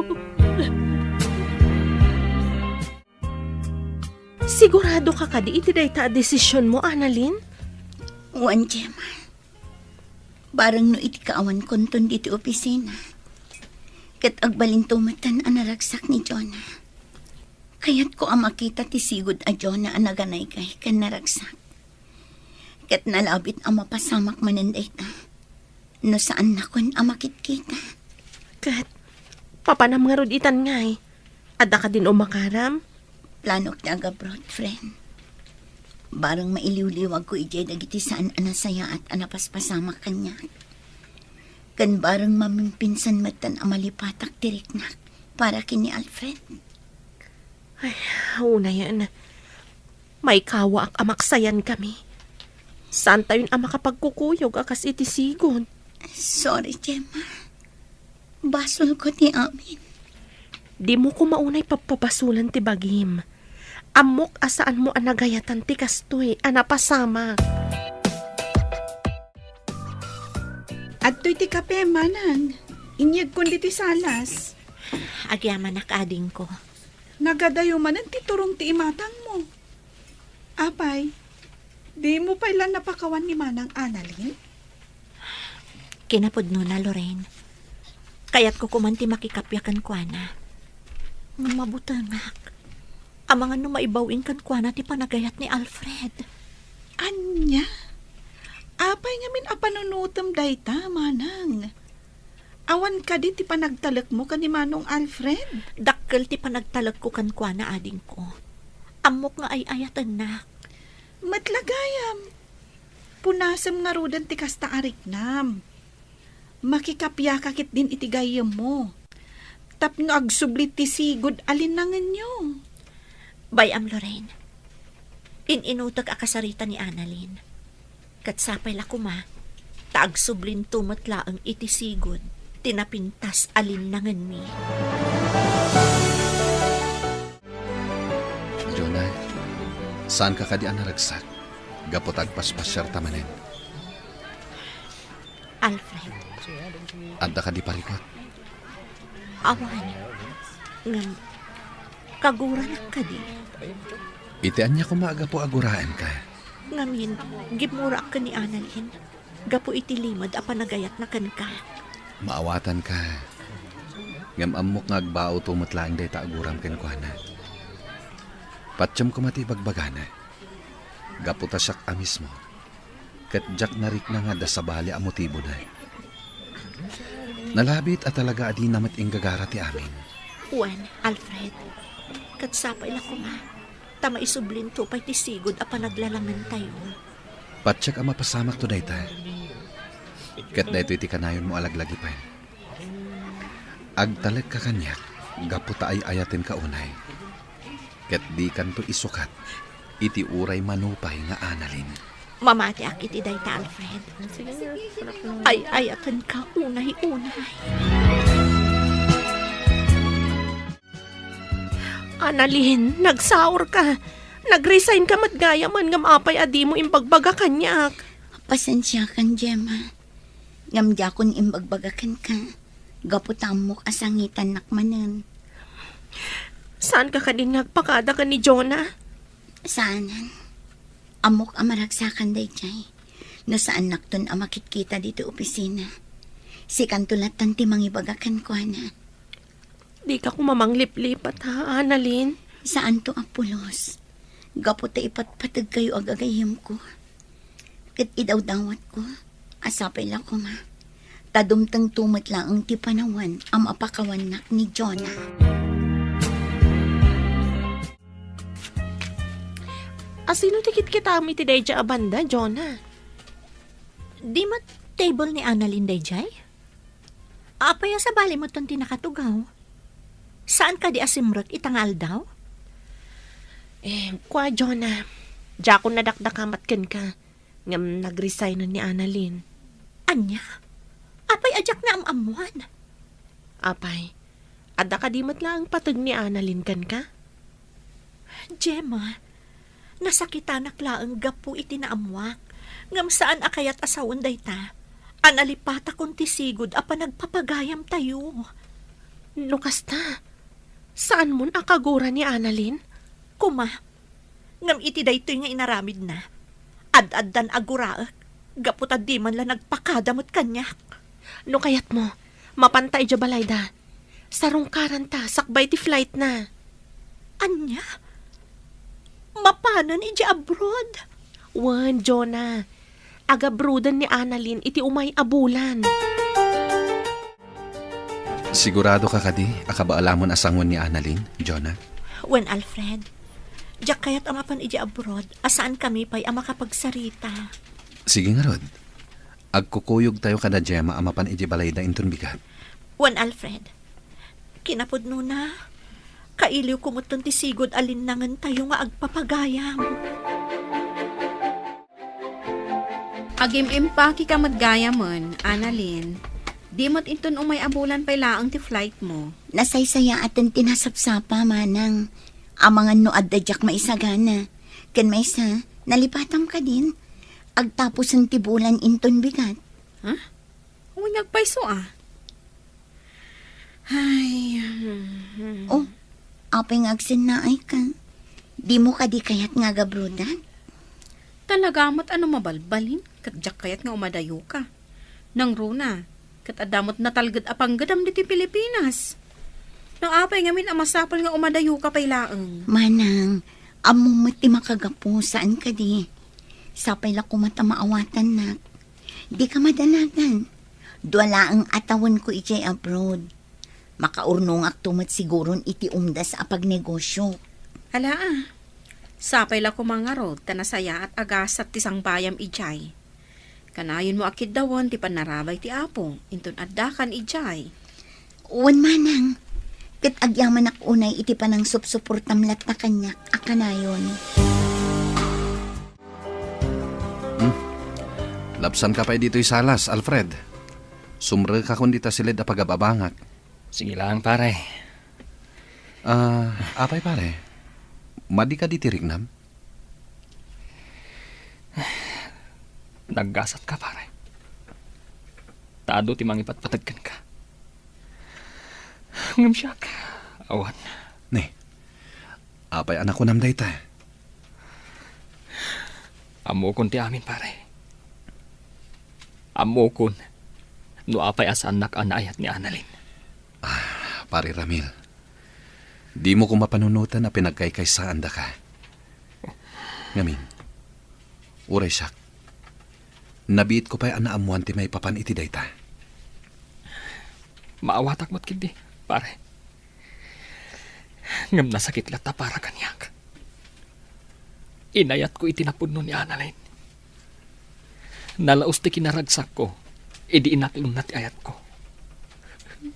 Siguradoka kadi iti dayta a desisionmo, Annalyn? Wen, Gemma. Bareng no iti kaawankonton ditoy opisina, ket agbalinto metten a naragsak ni Jonah. Kayatko a makita ti sigud a Jonah a naganaygay ken naragsak. Ket nalabit a mapasamak manen dayta no saannakon a makitkita. Ket papanam ngarud itan ngay? Adda kadin umakaram? Planok ti agabroad, friend. Bareng mailiwliwagko idiay dagiti saan a nasayaat a napaspasamak kaniak. Ken bareng mamimpinsan metten a malipatak ti riknak para ken ni Alfred. Ay, unayen. Maikawaak a maksayankami. Saantayon a makapagkukuyog a kas iti sigud. Sorry, Gemma. Basolko ti amin. Dimo koma unay pabpabasolen ti bagim. Ammok a saanmo a nagayatan ti kastoy a napasamak. Adtoy ti kape, manang. Inyegkon ditoy salas. Agyamanak, adingko. Nagadayo manen ti turong ti imatangmo. Apay, dimo pay la napakawan ni Manang Annalyn? Kinapudnona, Lorraine. Kayatko koman ti makikappia kenkuana. Ngem mabutengak. Amangan no maibaw-ing kenkuana ti panagayat ni Alfred. Ania? Apay ngamin a panunotem dayta, manang? Awan kadi ti panagtalekmo ken ni Manong Alfred? Dakkel ti panagtalekko kenkuana, adingko. Ammok nga ay-ayatennak. Met la gayam. Punasem ngaruden ti kasta a riknam. Makikapiaka ketdin iti gayyemmo tapno agsubli ti sigud a linnangenyo. Bay-am, Lorraine. In-inutek a kasarita ni Annalyn. Ket sapay la koma, ta agsublinto met laeng iti sigud ti napintas a linnangenmi. Jonah, saanka kadi a naragsak gapu ta agpaspasiarta manen? Alfred. Adda kadi parikut? Awan. Ngem, kaguranak kadi? Iti ania koma a gapu a guraenka? Ngamin, gimmurak ken ni Annalyn gapu iti limed a panagayatna kenka. Maawatanka. Ngem ammok nga agbaawto met laeng dayta a guram kenkuana. Patiem koma ti ibagbagana. Gapu ta siak a mismo ket diak narikna nga adda sabali a motibona. Nalabit a talaga a dina met inggagara ti amin. Wen, Alfred, ket sapay la koma, ta maisublinto pay ti sigud a panaglalamentayo. Patiek a mapasamakto dayta. Ket daytoy ti kanayonmo a laglagipen. Agtalekka kaniak gapu ta ay-ayatenka unay. Ket dikanto isukat iti uray mano pay nga Annalyn. Mamatiak iti dayta, Alfred. Ay-ayatenka unay-unay. Annalyn, nagsaorka. Nag-resignka met gayamen ngem apay a dimo imbagbaga kaniak? Pasensiakan, Gemma. Ngem diakon imbagbaga kenka, gapu ta ammok a sangitannak manen. Saanka kadin nga agpakada ken ni Jonah? Saanen. Ammok a maragsakan daydiay. No saannakton a makitkita ditoy opisina, sikanto lattan ti mangibaga kenkuana. Dika koma mangliplipat, ha, Annalyn? Saanto a pulos. Gapu ta ipatpategkayo a gagayyemko. Ket idawdawatko a sapay la koma ta dumtengto met laeng ti panawen a mapakawannak ni Jonah. Asino ti kitkitam iti daydiay a banda, Jonah? Di met table ni Annalyn daydiay? Apay a sabali metten ti nakatugaw? Saan kadi a simrek ita nga aldaw? Eh, kua, Jonah, diakon nadakdakamat kenka, ngem nagresignen ni Annalyn. Ania? Apay a diak naam-ammoan? Apay, adda kadi met laeng pateg ni Annalyn kenka? Gemma, nasakitanak laeng gapu iti naammoak, ngem saan a kayat a sawen dayta a nalipatakon ti sigud a panagpapagayamtayo. No kasta, saanmon a kagura ni Annalyn? Koma, ngem iti daytoy nga inaramidna, ad-addan a guraek gapu ta di man la nagpakada met kaniak. No kayatmo, mapanta idiay balayda. Sarungkaranta sakbay ti flightna. Ania? Mapanen idiay abroad? Wen, Jonah. Agabroaden ni Annalyn iti umay a bulan. Siguradoka kadi a kabaalamon a sangoen ni Annalyn, Jonah? Wen, Alfred. Diak kayat a mapan idiay abroad a saankami pay a makapagsarita. Sige ngarud. Agkukuyogtayo kada Gemma a mapan idiay balayda inton bigat. Wen, Alfred. Kinapudnona, kailiwko metten ti sigud a linnangentayo nga agpapagayam. Agim-impakeka met gayamen, Annalyn. Di met inton umay a bulan pay laeng ti flightmo. Nasaysayaaten ti nasapsapa, manang. Amangan no adda diak maisagana. Ken maysa, nalipatam kadin. Agtapusen ti bulan inton bigat. Ha? Wen, agpayso a. Ay, hmm, hmm. Oh, apay nga agsennaayka? Dimo kadi kayat nga agabroadan? Talaga met a no mabalbalin, ket diak kayat nga umadayoka. Nangruna, ket adda met natalged a panggedam ditoy Pilipinas. No apay ngamin a masapul nga umadayoka pay laeng? Manang, ammom met ti makagapu, saan kadi? Sapay la koma ta maawatannak. Dika madanagan. Dua laeng a tawenko idiay abroad. Makaurnongakto met siguron iti umdas a pagnegosio. Ala a. Sapay la koma ngarud ta nasayaat a gasat ti sangbayam idiay. Kanayonmo a kiddawen ti pannarabay ti Apo inton addakan idiay. Wen manang, ket agyamanak unay iti panangsupsuportam latta kaniak a kanayon. Hmm. Lapsanka pay ditoy salas, Alfred. Sumrekakon dita siled a pagababangak. Sige lang, pare. Ah, apay, pare? Madika diti riknam? Naggasatka, pare. Ta adu ti mangipatpateg kenka. Ngem siak, awan. Ne, apay a nakunam dayta? Ammokon ti amin, pare. Ammokon no apay a saannak a naayat ni Annalyn. Ah, Pare Ramil, dimo koma panunoten a pinagkaykaysaandaka. Ngamin, uray siak, Nabiitko pay a naammoan ti maipapan iti dayta. Maawatak met ketdi, pare. Ngem nasakit latta para kaniak. Inayatko iti napudno ni Annalyn. Nalaus ti kinaragsakko idi inaklonna ti ayatko.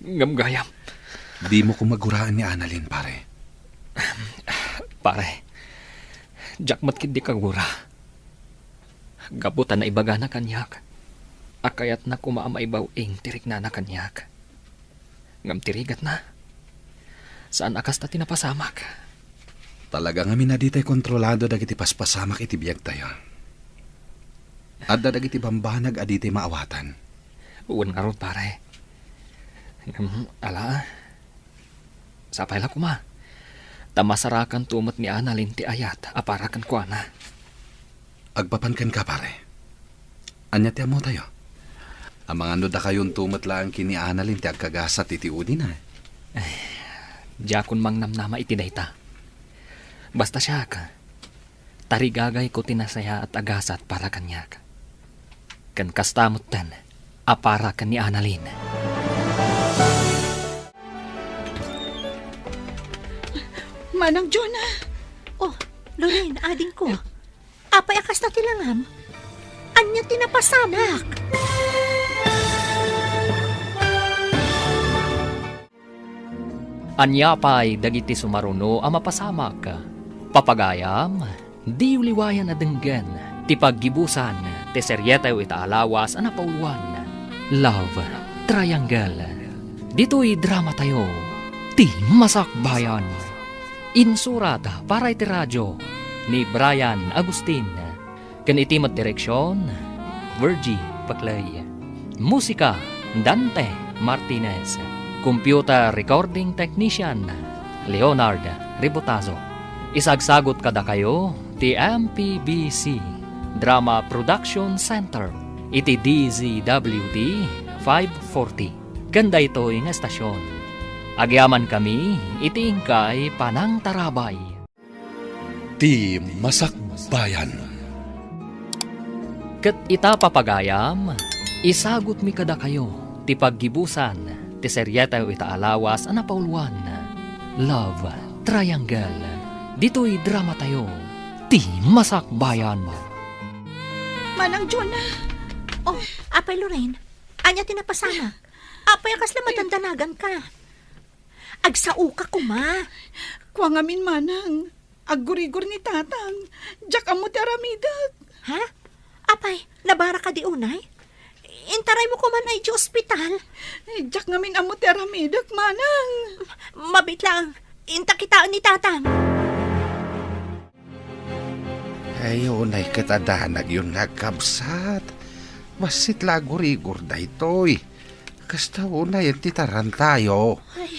Ngem gayam. Dimo koma guraan ni Annalyn, pare. Pare, diak met ketdi kagura. Gapu ta naibagana kaniak a kayatna koma a maibaw-ing ti riknana kaniak. Ngem ti rigatna, saan a kasta ti napasamak. Talaga ngamin a ditay kontrolado dagiti paspasamak iti biagtayo. Adda dagiti bambanag a ditay maawatan. Wen ngarud, pare. Ngem, ala, sapay la koma. Ta masarakanto met ni Annalyn ti ayat a para kenkuana. Agpapan kenka, pare. Ania ti ammotayo? Amangan no dakayonto met laeng ken ni Annalyn ti agkagasat iti udina. Diakon mangnamnama iti dayta. Basta siak, tarigagayko ti nasayaat a gasat para kaniak. Ken kasta metten a para ken ni Annalyn. Manang Jonah! Oh, Lorraine, adingko. Apay a kasta ti langam? Ania ti napasamak? Ania pay dagiti sumaruno a mapasamak? Papagayam, diyo liwayan a denggen ti paggibusan ti serietayo ita a lawas a napauluan, Love Triangle. Ditoy dramatayo, Ti Masakbayan. Insurat para iti radio ni Brian Agustin. Ken iti met direksion, Virgie Paclay. Musika, Dante Martinez. Computer recording technician, Leonard Ribotazo. Isagsagut kadakayo ti M P B C Drama Production Center iti D Z W T five forty. Ken daytoy nga estasion, agyamankami iti inkay panangtarabay. Ti Masakbayan. Ket ita, papagayam, isagutmi kadakayo ti paggibusan ti serietayo ita a lawas a napauluan, Love Triangle. Ditoy dramatayo, Ti Masakbayan. Manang Jonah! Oh, Apay Lorraine, ania ti napasamak? Apay a kasla madandanagan ka? Agsaoka koma. Kua ngamin, manang. Aggurigor ni tatang. Diak ammo ti aramidek. Ha? Apay, nabaraka di unay? Intaraymo koman ay di ospital. Eh, diak ngamin ammo ti aramidek, manang. Mabiit lang. Inta kitaen ni tatang. Ay, unay ket a danagyon nga agkabsat. Bassit la aggurigor daytoy. Kasta unayen ti tarantayo. Ay,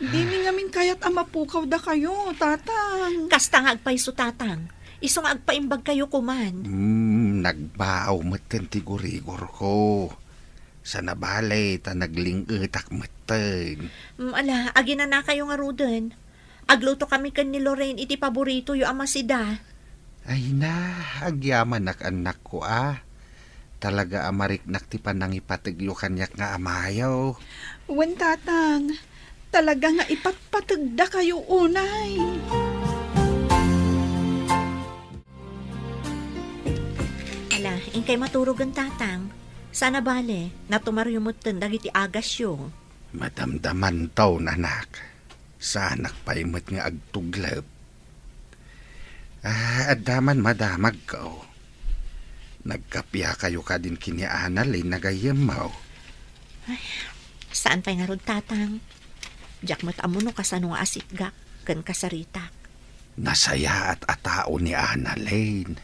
dimi ngamin kayat a mapukaw dakayo, tatang. Kasta nga agpayso, tatang. Isu nga agpaimbag kayo koman. Hmm, nagbaaw metten ti gurigorko. Sana bale, ta nagling-etak metten. Mm, ala, aginana kayo ngaruden. Agluto kami ken ni Lorraine iti paboritoyo a masida. Ay na, agyamanak, annakko, a. Talaga a mariknak ti panangipategyo kaniak nga amayo. Wen, tatang, talaga nga ipatpategda kayo unay. Ala, inkay maturogen, tatang. Sana bale, natumaryo metten dagiti agasyo. Madamdamanto, anak. Saanak pay met nga agtuglep. Ah, adda man madamagko. Nagkappia kayo kadin ken ni Annalyn a gayyemmo? Ay, saan pay ngarud, tatang. Diak met ammo no kasano nga asitgak ken kasaritak. Nasayaat a tao ni Annalyn.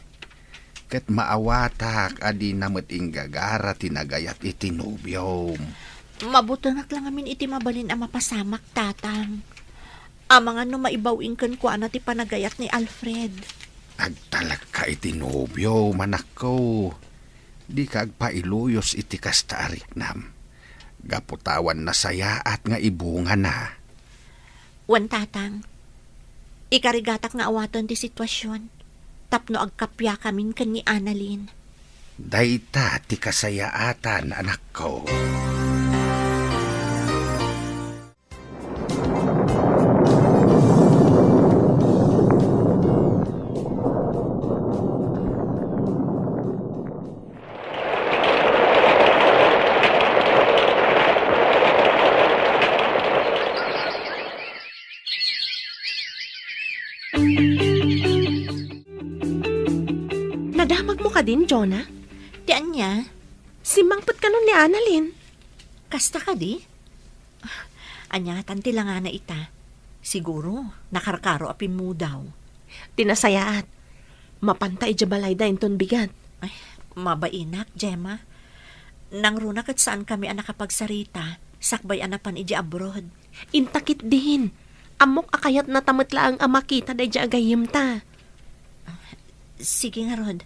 Ket maawatak a dina met inggagara ti nagayat iti nobiom. Mabutengak la ngamin iti mabalin a mapasamak, tatang. Amangan no maibaw-ing kenkuana ti panagayat ni Alfred. Agtalekka iti nobiom, anakko. Dika agpailuyos iti kasta a riknam. Gapu ta awan nasayaat nga ibungana. Wen, tatang, ikarigatak nga awaten ti situasion tapno agkappiakamin ken ni Annalyn. Dayta ti kasayaatan, anakko. Nadamagmo kadin, Jonah? Ti ania? Simmangpet kanon ni Annalyn. Kasta kadi? Ania tan ti langana ita? Siguro, nakarkaro a pimmudaw. Ti nasayaat, mapanta idiay balayda inton bigat. Ay, mabainak, Gemma. Nangruna ket saankami a nakapagsarita, sakbay a napan idiay abroad. Inta ketdin. Ammok a kayatnata met laeng a makita daydiay a gayyemta. Sige ngarud.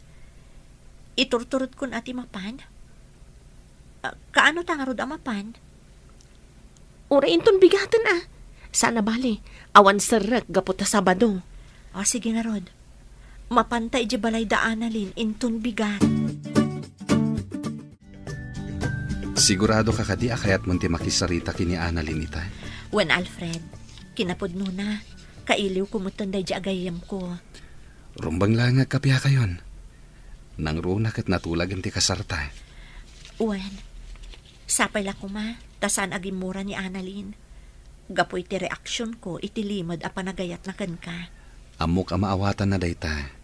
Iturturodkon a ti mapan? Ah, kaano ta ngarud a mapan? Uray inton bigaten a. Saan a bale, awan serrek gapu ta Sabado. Ah, sige ngarud. Mapanta idiay balayda Annalyn inton bigat. Sigurado ka kadi a kayatmon ti makisarita ken ni Annalyn ita? Wen, Alfred. Kinapudnona, kailiwko metten daydiay a gayyemko. Rumbeng laeng nga agkapiakayon. Nangruna ket natulagen ti kasarta. Wen, sapay la koma, ta saan a gimmura ni Annalyn. Gapu iti reaksionko iti limed a panagayatna kenka. Ammok a maawatanna dayta.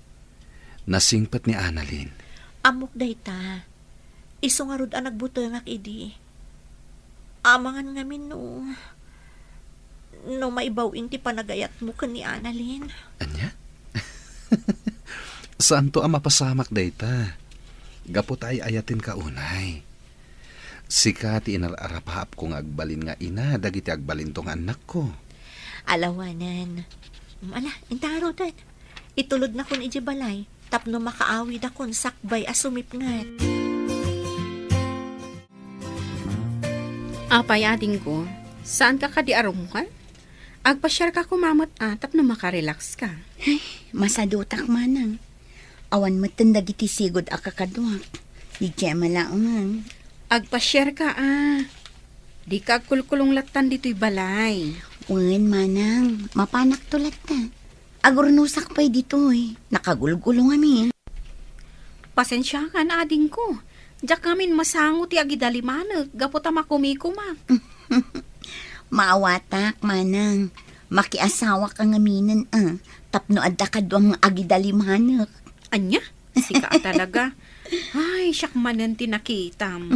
Nasingpet ni Annalyn. Ammok dayta. Isu ngarud a nagbutengak idi. Amangan ngamin no, no maibaw-in ti panagayatmo ken ni Annalyn. Ania? Saanto a mapasamak dayta. Gapu ta ay-ayatenka unay. Sika ti inar-arapaapko nga agbalin nga ina dagiti agbalinto nga annakko. Alawanen. Ala, inta ngaruden. Itulodnakon idiay balay tapno makaawidakon sakbay a sumipnget. Apay, adingko, saanka kadi a rummuar? Agpasiarka koma met a tapno makarelaxka. Ay, masadutak manang. Awan metten dagiti sigud a kakaduak. Ni Gemma laengen. Agpasiarka a. Dika agkulkulong lattan ditoy balay. Wen, manang, mapanakto latta. Agurnosak pay ditoy. Nakagulgulong amin. Pasensiakan, adingko. Diak ngamin masango ti agidalimanek gapu ta makumikumak. Maawatak, manang. Makiasawaka ngaminen a, tapno adda kaduam nga agidalimanek. Ania? Sika a talaga. Ay, siak manen ti nakitam.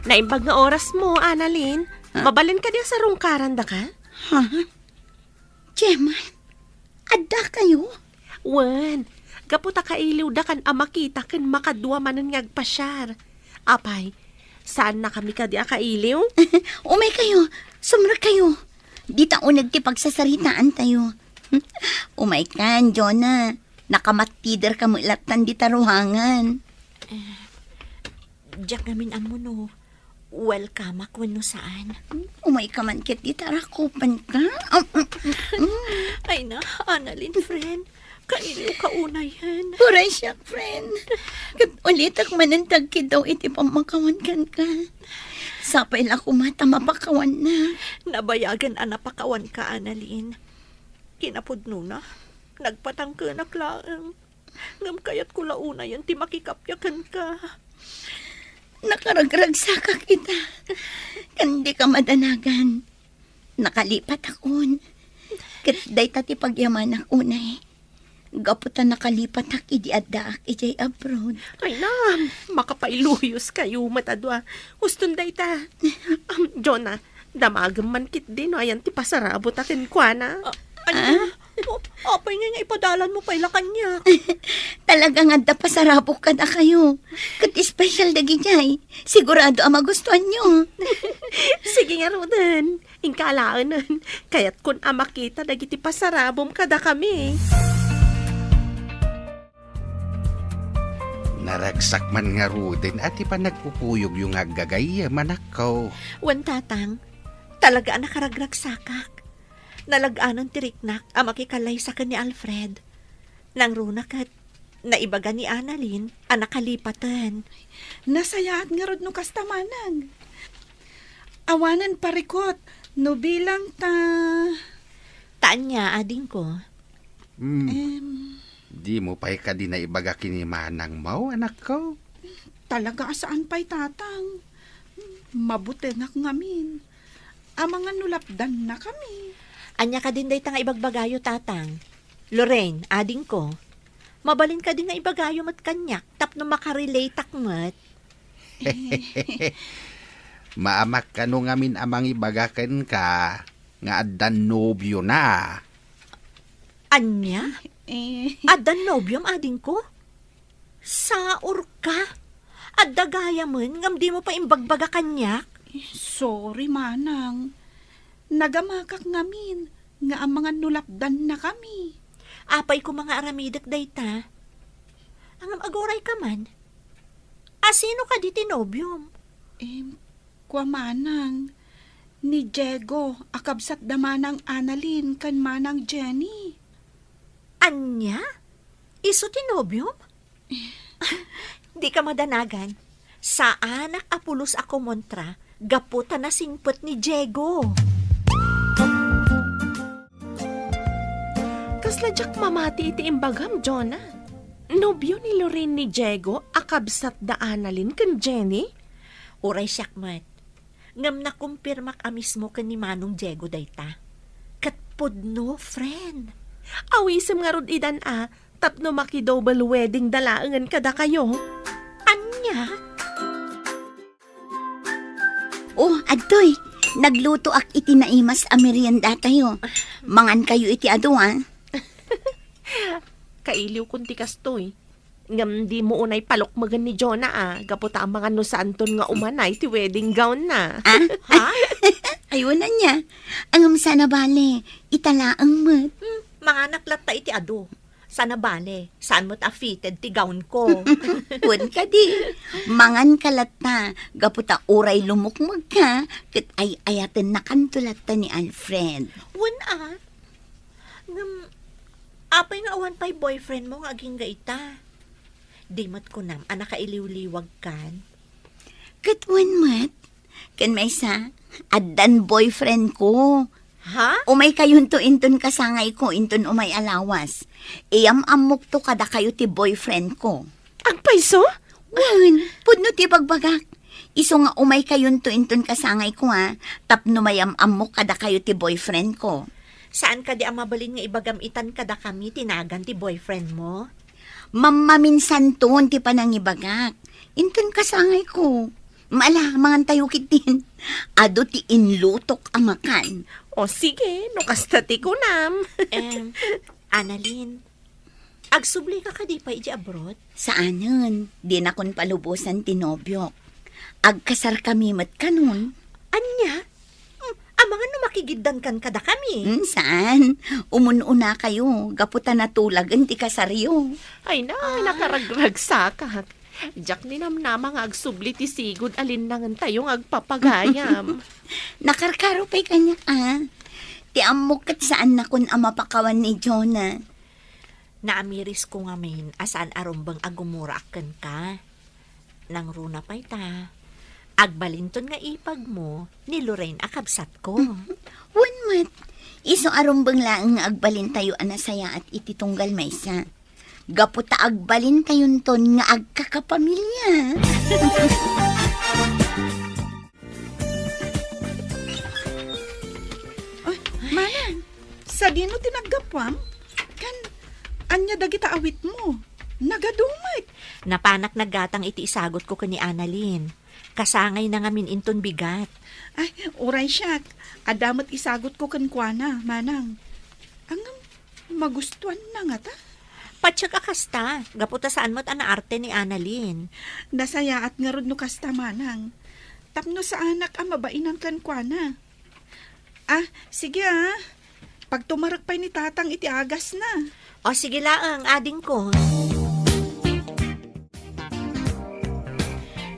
Naimbag nga orasmo, Annalyn. Ah? Mabalin kadi a sarungkarandaka? Ha? Gemma, addakayo? Wen, gapu ta kailiwdakan a makita ken makadua manen nga agpasiar. Apay, saannakami kadi a kailiw? Umaykayo, sumrekkayo. Dita uneg ti pagsasaritaantayo. Umaykan, Jonah. Nakamattiderka met lattan dita ruangan. Eh, diak ngamin ammo no welcome-ak wenno saan. Umayka man ket dita rakupenka. Ay na, Annalyn, friend. Kailiwka unayen. Uray siak, friend. Ket ulitek manen ti agkiddaw iti pammakawan kenka. Sapay la koma ta mapakawannak. Nabayagen a napakawanka, Annalyn. Kinapudnona, nagpatangkenak laeng. Ngem kayatko la unayen ti makikappia kenka. Nakaragragsakak ita. Ken dika madanagan. Nakalipatakon. Ket dayta ti pagyamanak unay. Gapu ta nakalipatak idi addaak idiay abroad. Ay na, makapailuyos kayo met a dua. Huston dayta. Um, Jonah, damagem man ketdi no ayan ti pasarabota kenkuana. Ah, ania? Ah? O, apay ngay nga ipadalanmo pay la kaniak? Talaga nga adda pasarabok kadakayo. Ket espesyal dagidiay. Sigurado a magustuanyo. Sige ngaruden. Inka alaenen. Kayatkon a makita dagiti pasarabom kadakami. Naragsak man ngaruden a ti panagpupuyogyo nga aggagayyem, anakko. Wen, Tatang, talaga a nakaragragsakak. Nalag-anan ti riknak a makikallaysa ken ni Alfred. Nangruna ket naibaga ni Annalyn a nakalipaten. Nasayaat ngarud no kasta, Manang. Awanen parikut no bilang ta. Ta ania, adingko? Hmm. Em. Dimo pay kadi naibaga ken ni manangmo, anakko? Talaga a saan pay, Tatang. Mabutenak ngamin. Amangan no lapdannakami. Ania kadin dayta nga ibagbagayo, Tatang? Lorraine, adingko, mabalin kadi nga ibagayo met kaniak tapno makarelateak met? Maamak kano ngamin a mangibaga kenka nga addan nobiona. Ania? Eh. Addan nobiom, adingko? Saorka? Adda gayamen ngem dimo pay imbagbaga kaniak? Sorry, Manang. Nagamakak ngamin nga amangan no lapdannakami. Apay koma nga aramidek dayta? Ngem agurayka man. A sino kadi ti nobiom? Em, kua, Manang, ni Diego a kabsat da Manang Annalyn ken Manang Jenny. Ania? Isu ti nobiom? Dika madanagan. Saanak a pulos a kumontra gapu ta nasingpet ni Diego. Kasla diak mamati iti imbagam, Jonah. Nobio ni Lorraine ni Diego a kabsat da Annalyn ken Jenny? Uray siak met. Ngem nakumpirmak a mismo ken ni Manong Diego dayta. Ket pudno, friend. Awisem ngarud idan a, tapno maki-double wedding da laengen kadakayo. Ania? Oh, adtoy. Naglutoak iti naimas a meriendatayo. Mangankayo iti adu, a. Kailiwkon ti kastoy. Ngem dimo unay palukmegen ni Jonah a, gapu ta amangan no saanton nga umanay ti wedding gown na. Ah? Ha? Aywan, ania. Ngem saan a bale, ita laeng met. Hmm, manganak latta iti adu. Saan a bale, saan met a fitted ti gown ko. Wen kadi, manganka latta, gapu ta uray lumukmegka, ket ay-ayatennakanto latta ni Alfred. Wen a, ngem, apay nga awan pay boyfriend mo nga agingga ita? Di met kunam a nakailiwliwagkan? Ket wen met, ken maysa, addan boyfriend ko. Ha? Umaykayonto inton kasangayko inton umay a lawas. Iyam-ammokto kadakayo ti boyfriend ko. Agpayso? Wen, pudno ti bagbagak. Isu nga umaykayonto inton kasangayko, a, tapno mayam-ammok kadakayo ti boyfriend ko. Saan kadi a mabalin nga ibagam itan kadakami ti nagan ti boyfriend mo? Mammaminsanton ti panangibagak. Inton kasangayko. Ala, mangantayo ketdin. Adu ti inlutok a makan. O sige, no kasta ti kunam. Em, Annalyn, agsublika kadi pay idiay abroad? Saanen, dinakon palubosan ti nobiok. Agkasarkami met kanon. Ania? Hmm, amangan no makigiddankan kadakami. Hmm, saan? Umun-unakayo, gapu ta natulagen ti kasaryo. Ay na, ay, nakaragragsakak. Diak ninamnama nga agsubli ti sigud a linnangentayo nga agpapagayam. Nakarkaro pay kaniak, a. Ti ammok ket saannakon a mapakawan ni Jonah. Naamirisko ngamin a saan a rumbeng a gumuraak kenka. Nangruna pay ta, agbalinton nga ipagmo ni Lorraine a kabsatko. Wen met, isu a rumbeng laeng nga agbalintayo a nasayaat iti tunggal maysa. Gapu ta agbalintayonton nga agkakapamilia. Ay, Manang, sadino ti naggapuam? Kan, ania dagita awitmo? Nagadu met. Napanak naggatang iti isagutko ken ni Annalyn. Kasangayna ngamin inton bigat. Ay, uray siak. Adda met isagutko kenkuana, Manang. Ngem, magustuanna ngata? Patiek a kasta, gapu ta saan met a naarte ni Annalyn. Nasayaat ngarud no kasta, Manang. Tapno saanak a mabainan kenkuana. Ah, sige, ah. Pagtumarek pay ni Tatang iti agasna. O, sige laeng, adingko.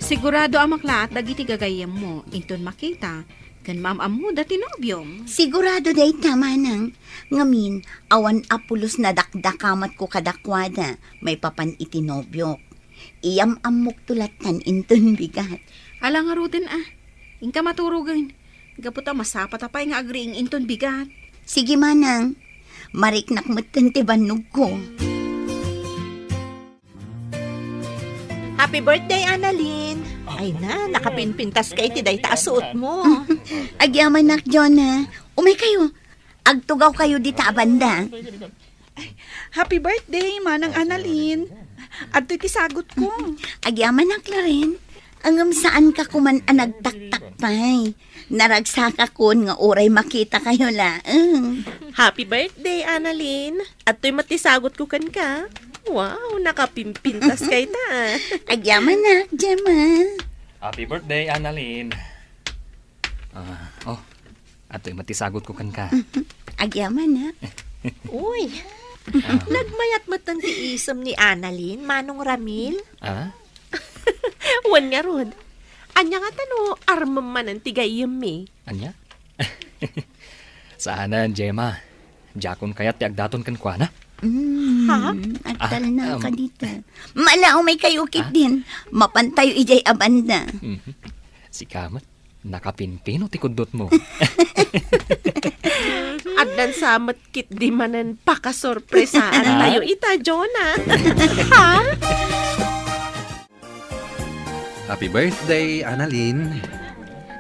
Sigurado a maklaat dagiti gagayyemmo, inton makita, Ken maam-ammoda ti nobiom. Sigurado dayta, manang. Ngamin, awan a pulos nadakdakamatko kadakuada maipapan iti nobiok. Iyam-ammokto lattan inton bigat. Ala ngaruden a. Inka maturogen. Gapu ta masapata pay nga agriing inton bigat. Sige, manang. Mariknak metten ti bannogko. Happy birthday, Annalyn! Ay na, nakapinpintas ka iti dayta a suot mo. Agyamanak, Jonah. Umay kayo. Agtugaw kayo dita a banda. Happy birthday, Manang Annalyn. Adtoy ti sagutko. Agyamanak, Loren. Ngem saanka koman a nagtaktak pay. Naragsakakon nga uray makita kayo laeng. Happy birthday, Annalyn. Adtoy met ti sagutko kenka. Wow, nakapimpintas kayta. Agyamanak, Gemma. Happy birthday, Annalyn. Ah, oh, adtoy met ti sagutko kenka. Agyamanak. Uy, nagmayat met ti isem ni Annalyn, Manong Ramil? Ah? Wen ngarud, ania ngata no armem manen ti gayyemmi? Ania? Saanen, Gemma. Diakon kayat ti agdaton kenkuana. Mm, Ha? Agtalna Ah, um. ka dita. Mala, umay kayo, Ha? Kiddin. Mapantayo idiay a banda. Mhm. Sika met, nakapinpino ti kuddotmo. Addan sa met ketdi manen pakasorpresaan Ah? tayo ita, Jonah. Ha? Happy birthday, Annalyn.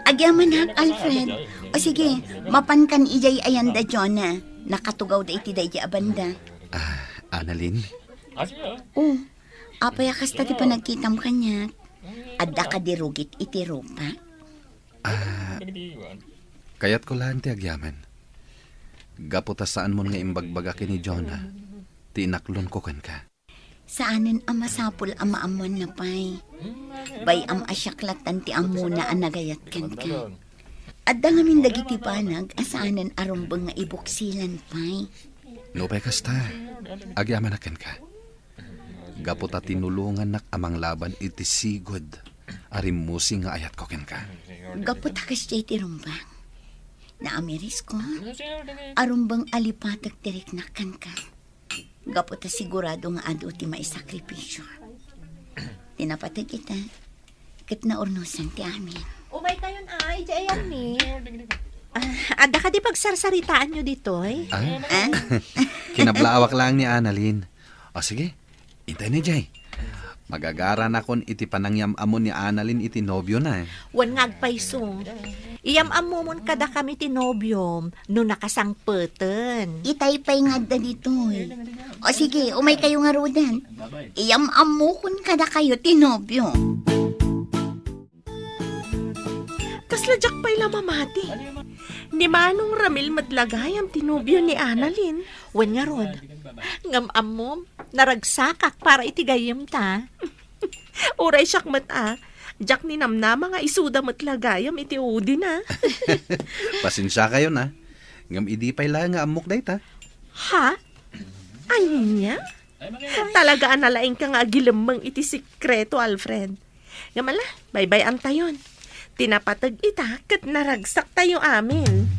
Agyamanak, Alfred. O sige, mapankan idiay ayanda, Jonah. Nakatugawda iti daydi a banda. Ah, Annalyn? O, apay a kasta ti panagkitam kaniak? Adda kadi rugit iti rupak? Ah, kayatko laeng ti agyaman. Gapu ta saanmon nga imbagbaga ken ni Jonah ti inaklonko kenka. Saanen a masapul a maammoanna pay. Bay-am a siak lattan ti ammona a nagayat kenka. Adda ngamin dagiti banag a saanen a rumbeng nga ibuksilan pay. Nupay kasta, agyamanak kenka. Gapu ta tinulongannak a manglaban iti sigud a rimmusing nga ayatko kenka. Gapu ta kasdiay ti rumbeng. Naamirisko a rumbeng a lipatek ti riknak kenka. Gapu ta sigurado nga adu ti maisakripisio. Ti napateg ita, ket naurnosan ti amin. Umay kayon, ay, di ayanmi. Ah, adda kadi pagsarsaritaanyo ditoy? Ah? Ah? Kinablaawak laeng ni Annalyn. O sige, intay ni Jay. Magagaranakon iti panangyam-ammo ni Annalyn iti nobiona. Wen nga agpayso. Iyam-ammomon kadakami ti nobiom no nakasangpeten. Itay pay nga adda ditoy. O sige, umay kayo ngaruden. Iyam-ammokon kadakayo ti nobio. Kasla diak pay la mamati. Ni Manong Ramil met la gayam ti nobio ni Annalyn. Wen ngarud, ngem ammom, naragsakak para iti gayyemta. Uray siak met a, diak ninamnama nga isuda met la gayam iti udina. Pasensia kayon a. Ngem idi pay la nga ammok dayta. Ha? Ania? Talaga a nalaingka nga agilemmeng iti sekreto, Alfred. Ngem ala, baybay-antayon. Ti napateg ita ket naragsaktayo amin.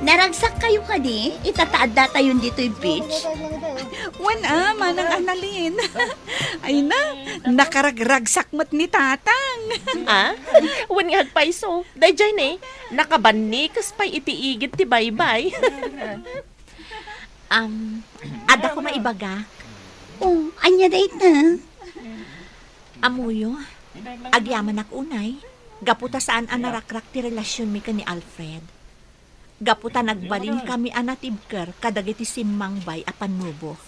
Naragsak kayo kadi? Ita ta addatayon ditoy beach? Wen a, Manang Annalyn. Ay na, nakaragragsak met ni Tatang. Ah? Wen nga agpayso. Daydiay ne, nakabannikes pay iti igid ti baybay. Am, adda koma ibagak. Oh, ania dayta? Ammoyo, agyamanak unay, gapu ta saan a narakrak ti relasionmi ken ni Alfred. Gapu ta nagbalinkami a natibker kadagiti simmangbay a pannubok.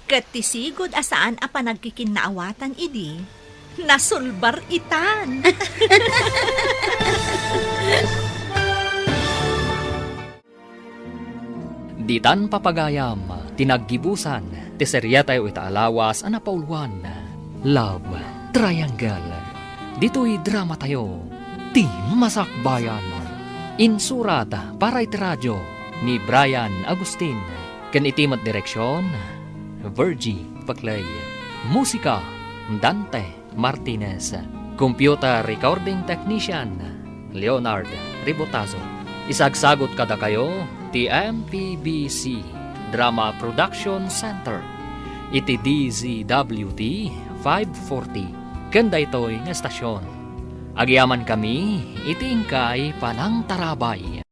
Ket ti sigud a saan a panagkikinnaawatan idi, nasulbar itan. Ditan papagayam ti naggibusan ti seriatayo ita a lawas a napauluan, Love Triangle. Ditoy dramatayo, Ti Masakbayan. Insurat para iti radio ni Brian Agustin, ken iti met direksion, Virgie Paclay. Musika, Dante Martinez. Computer Recording Technician, Leonard Ribotazo. Isagsagot kadakayo ti M P B C Drama Production Center iti D Z W T five forty ken daytoy nga estasion. Agyamankami iti inkay panangtarabay.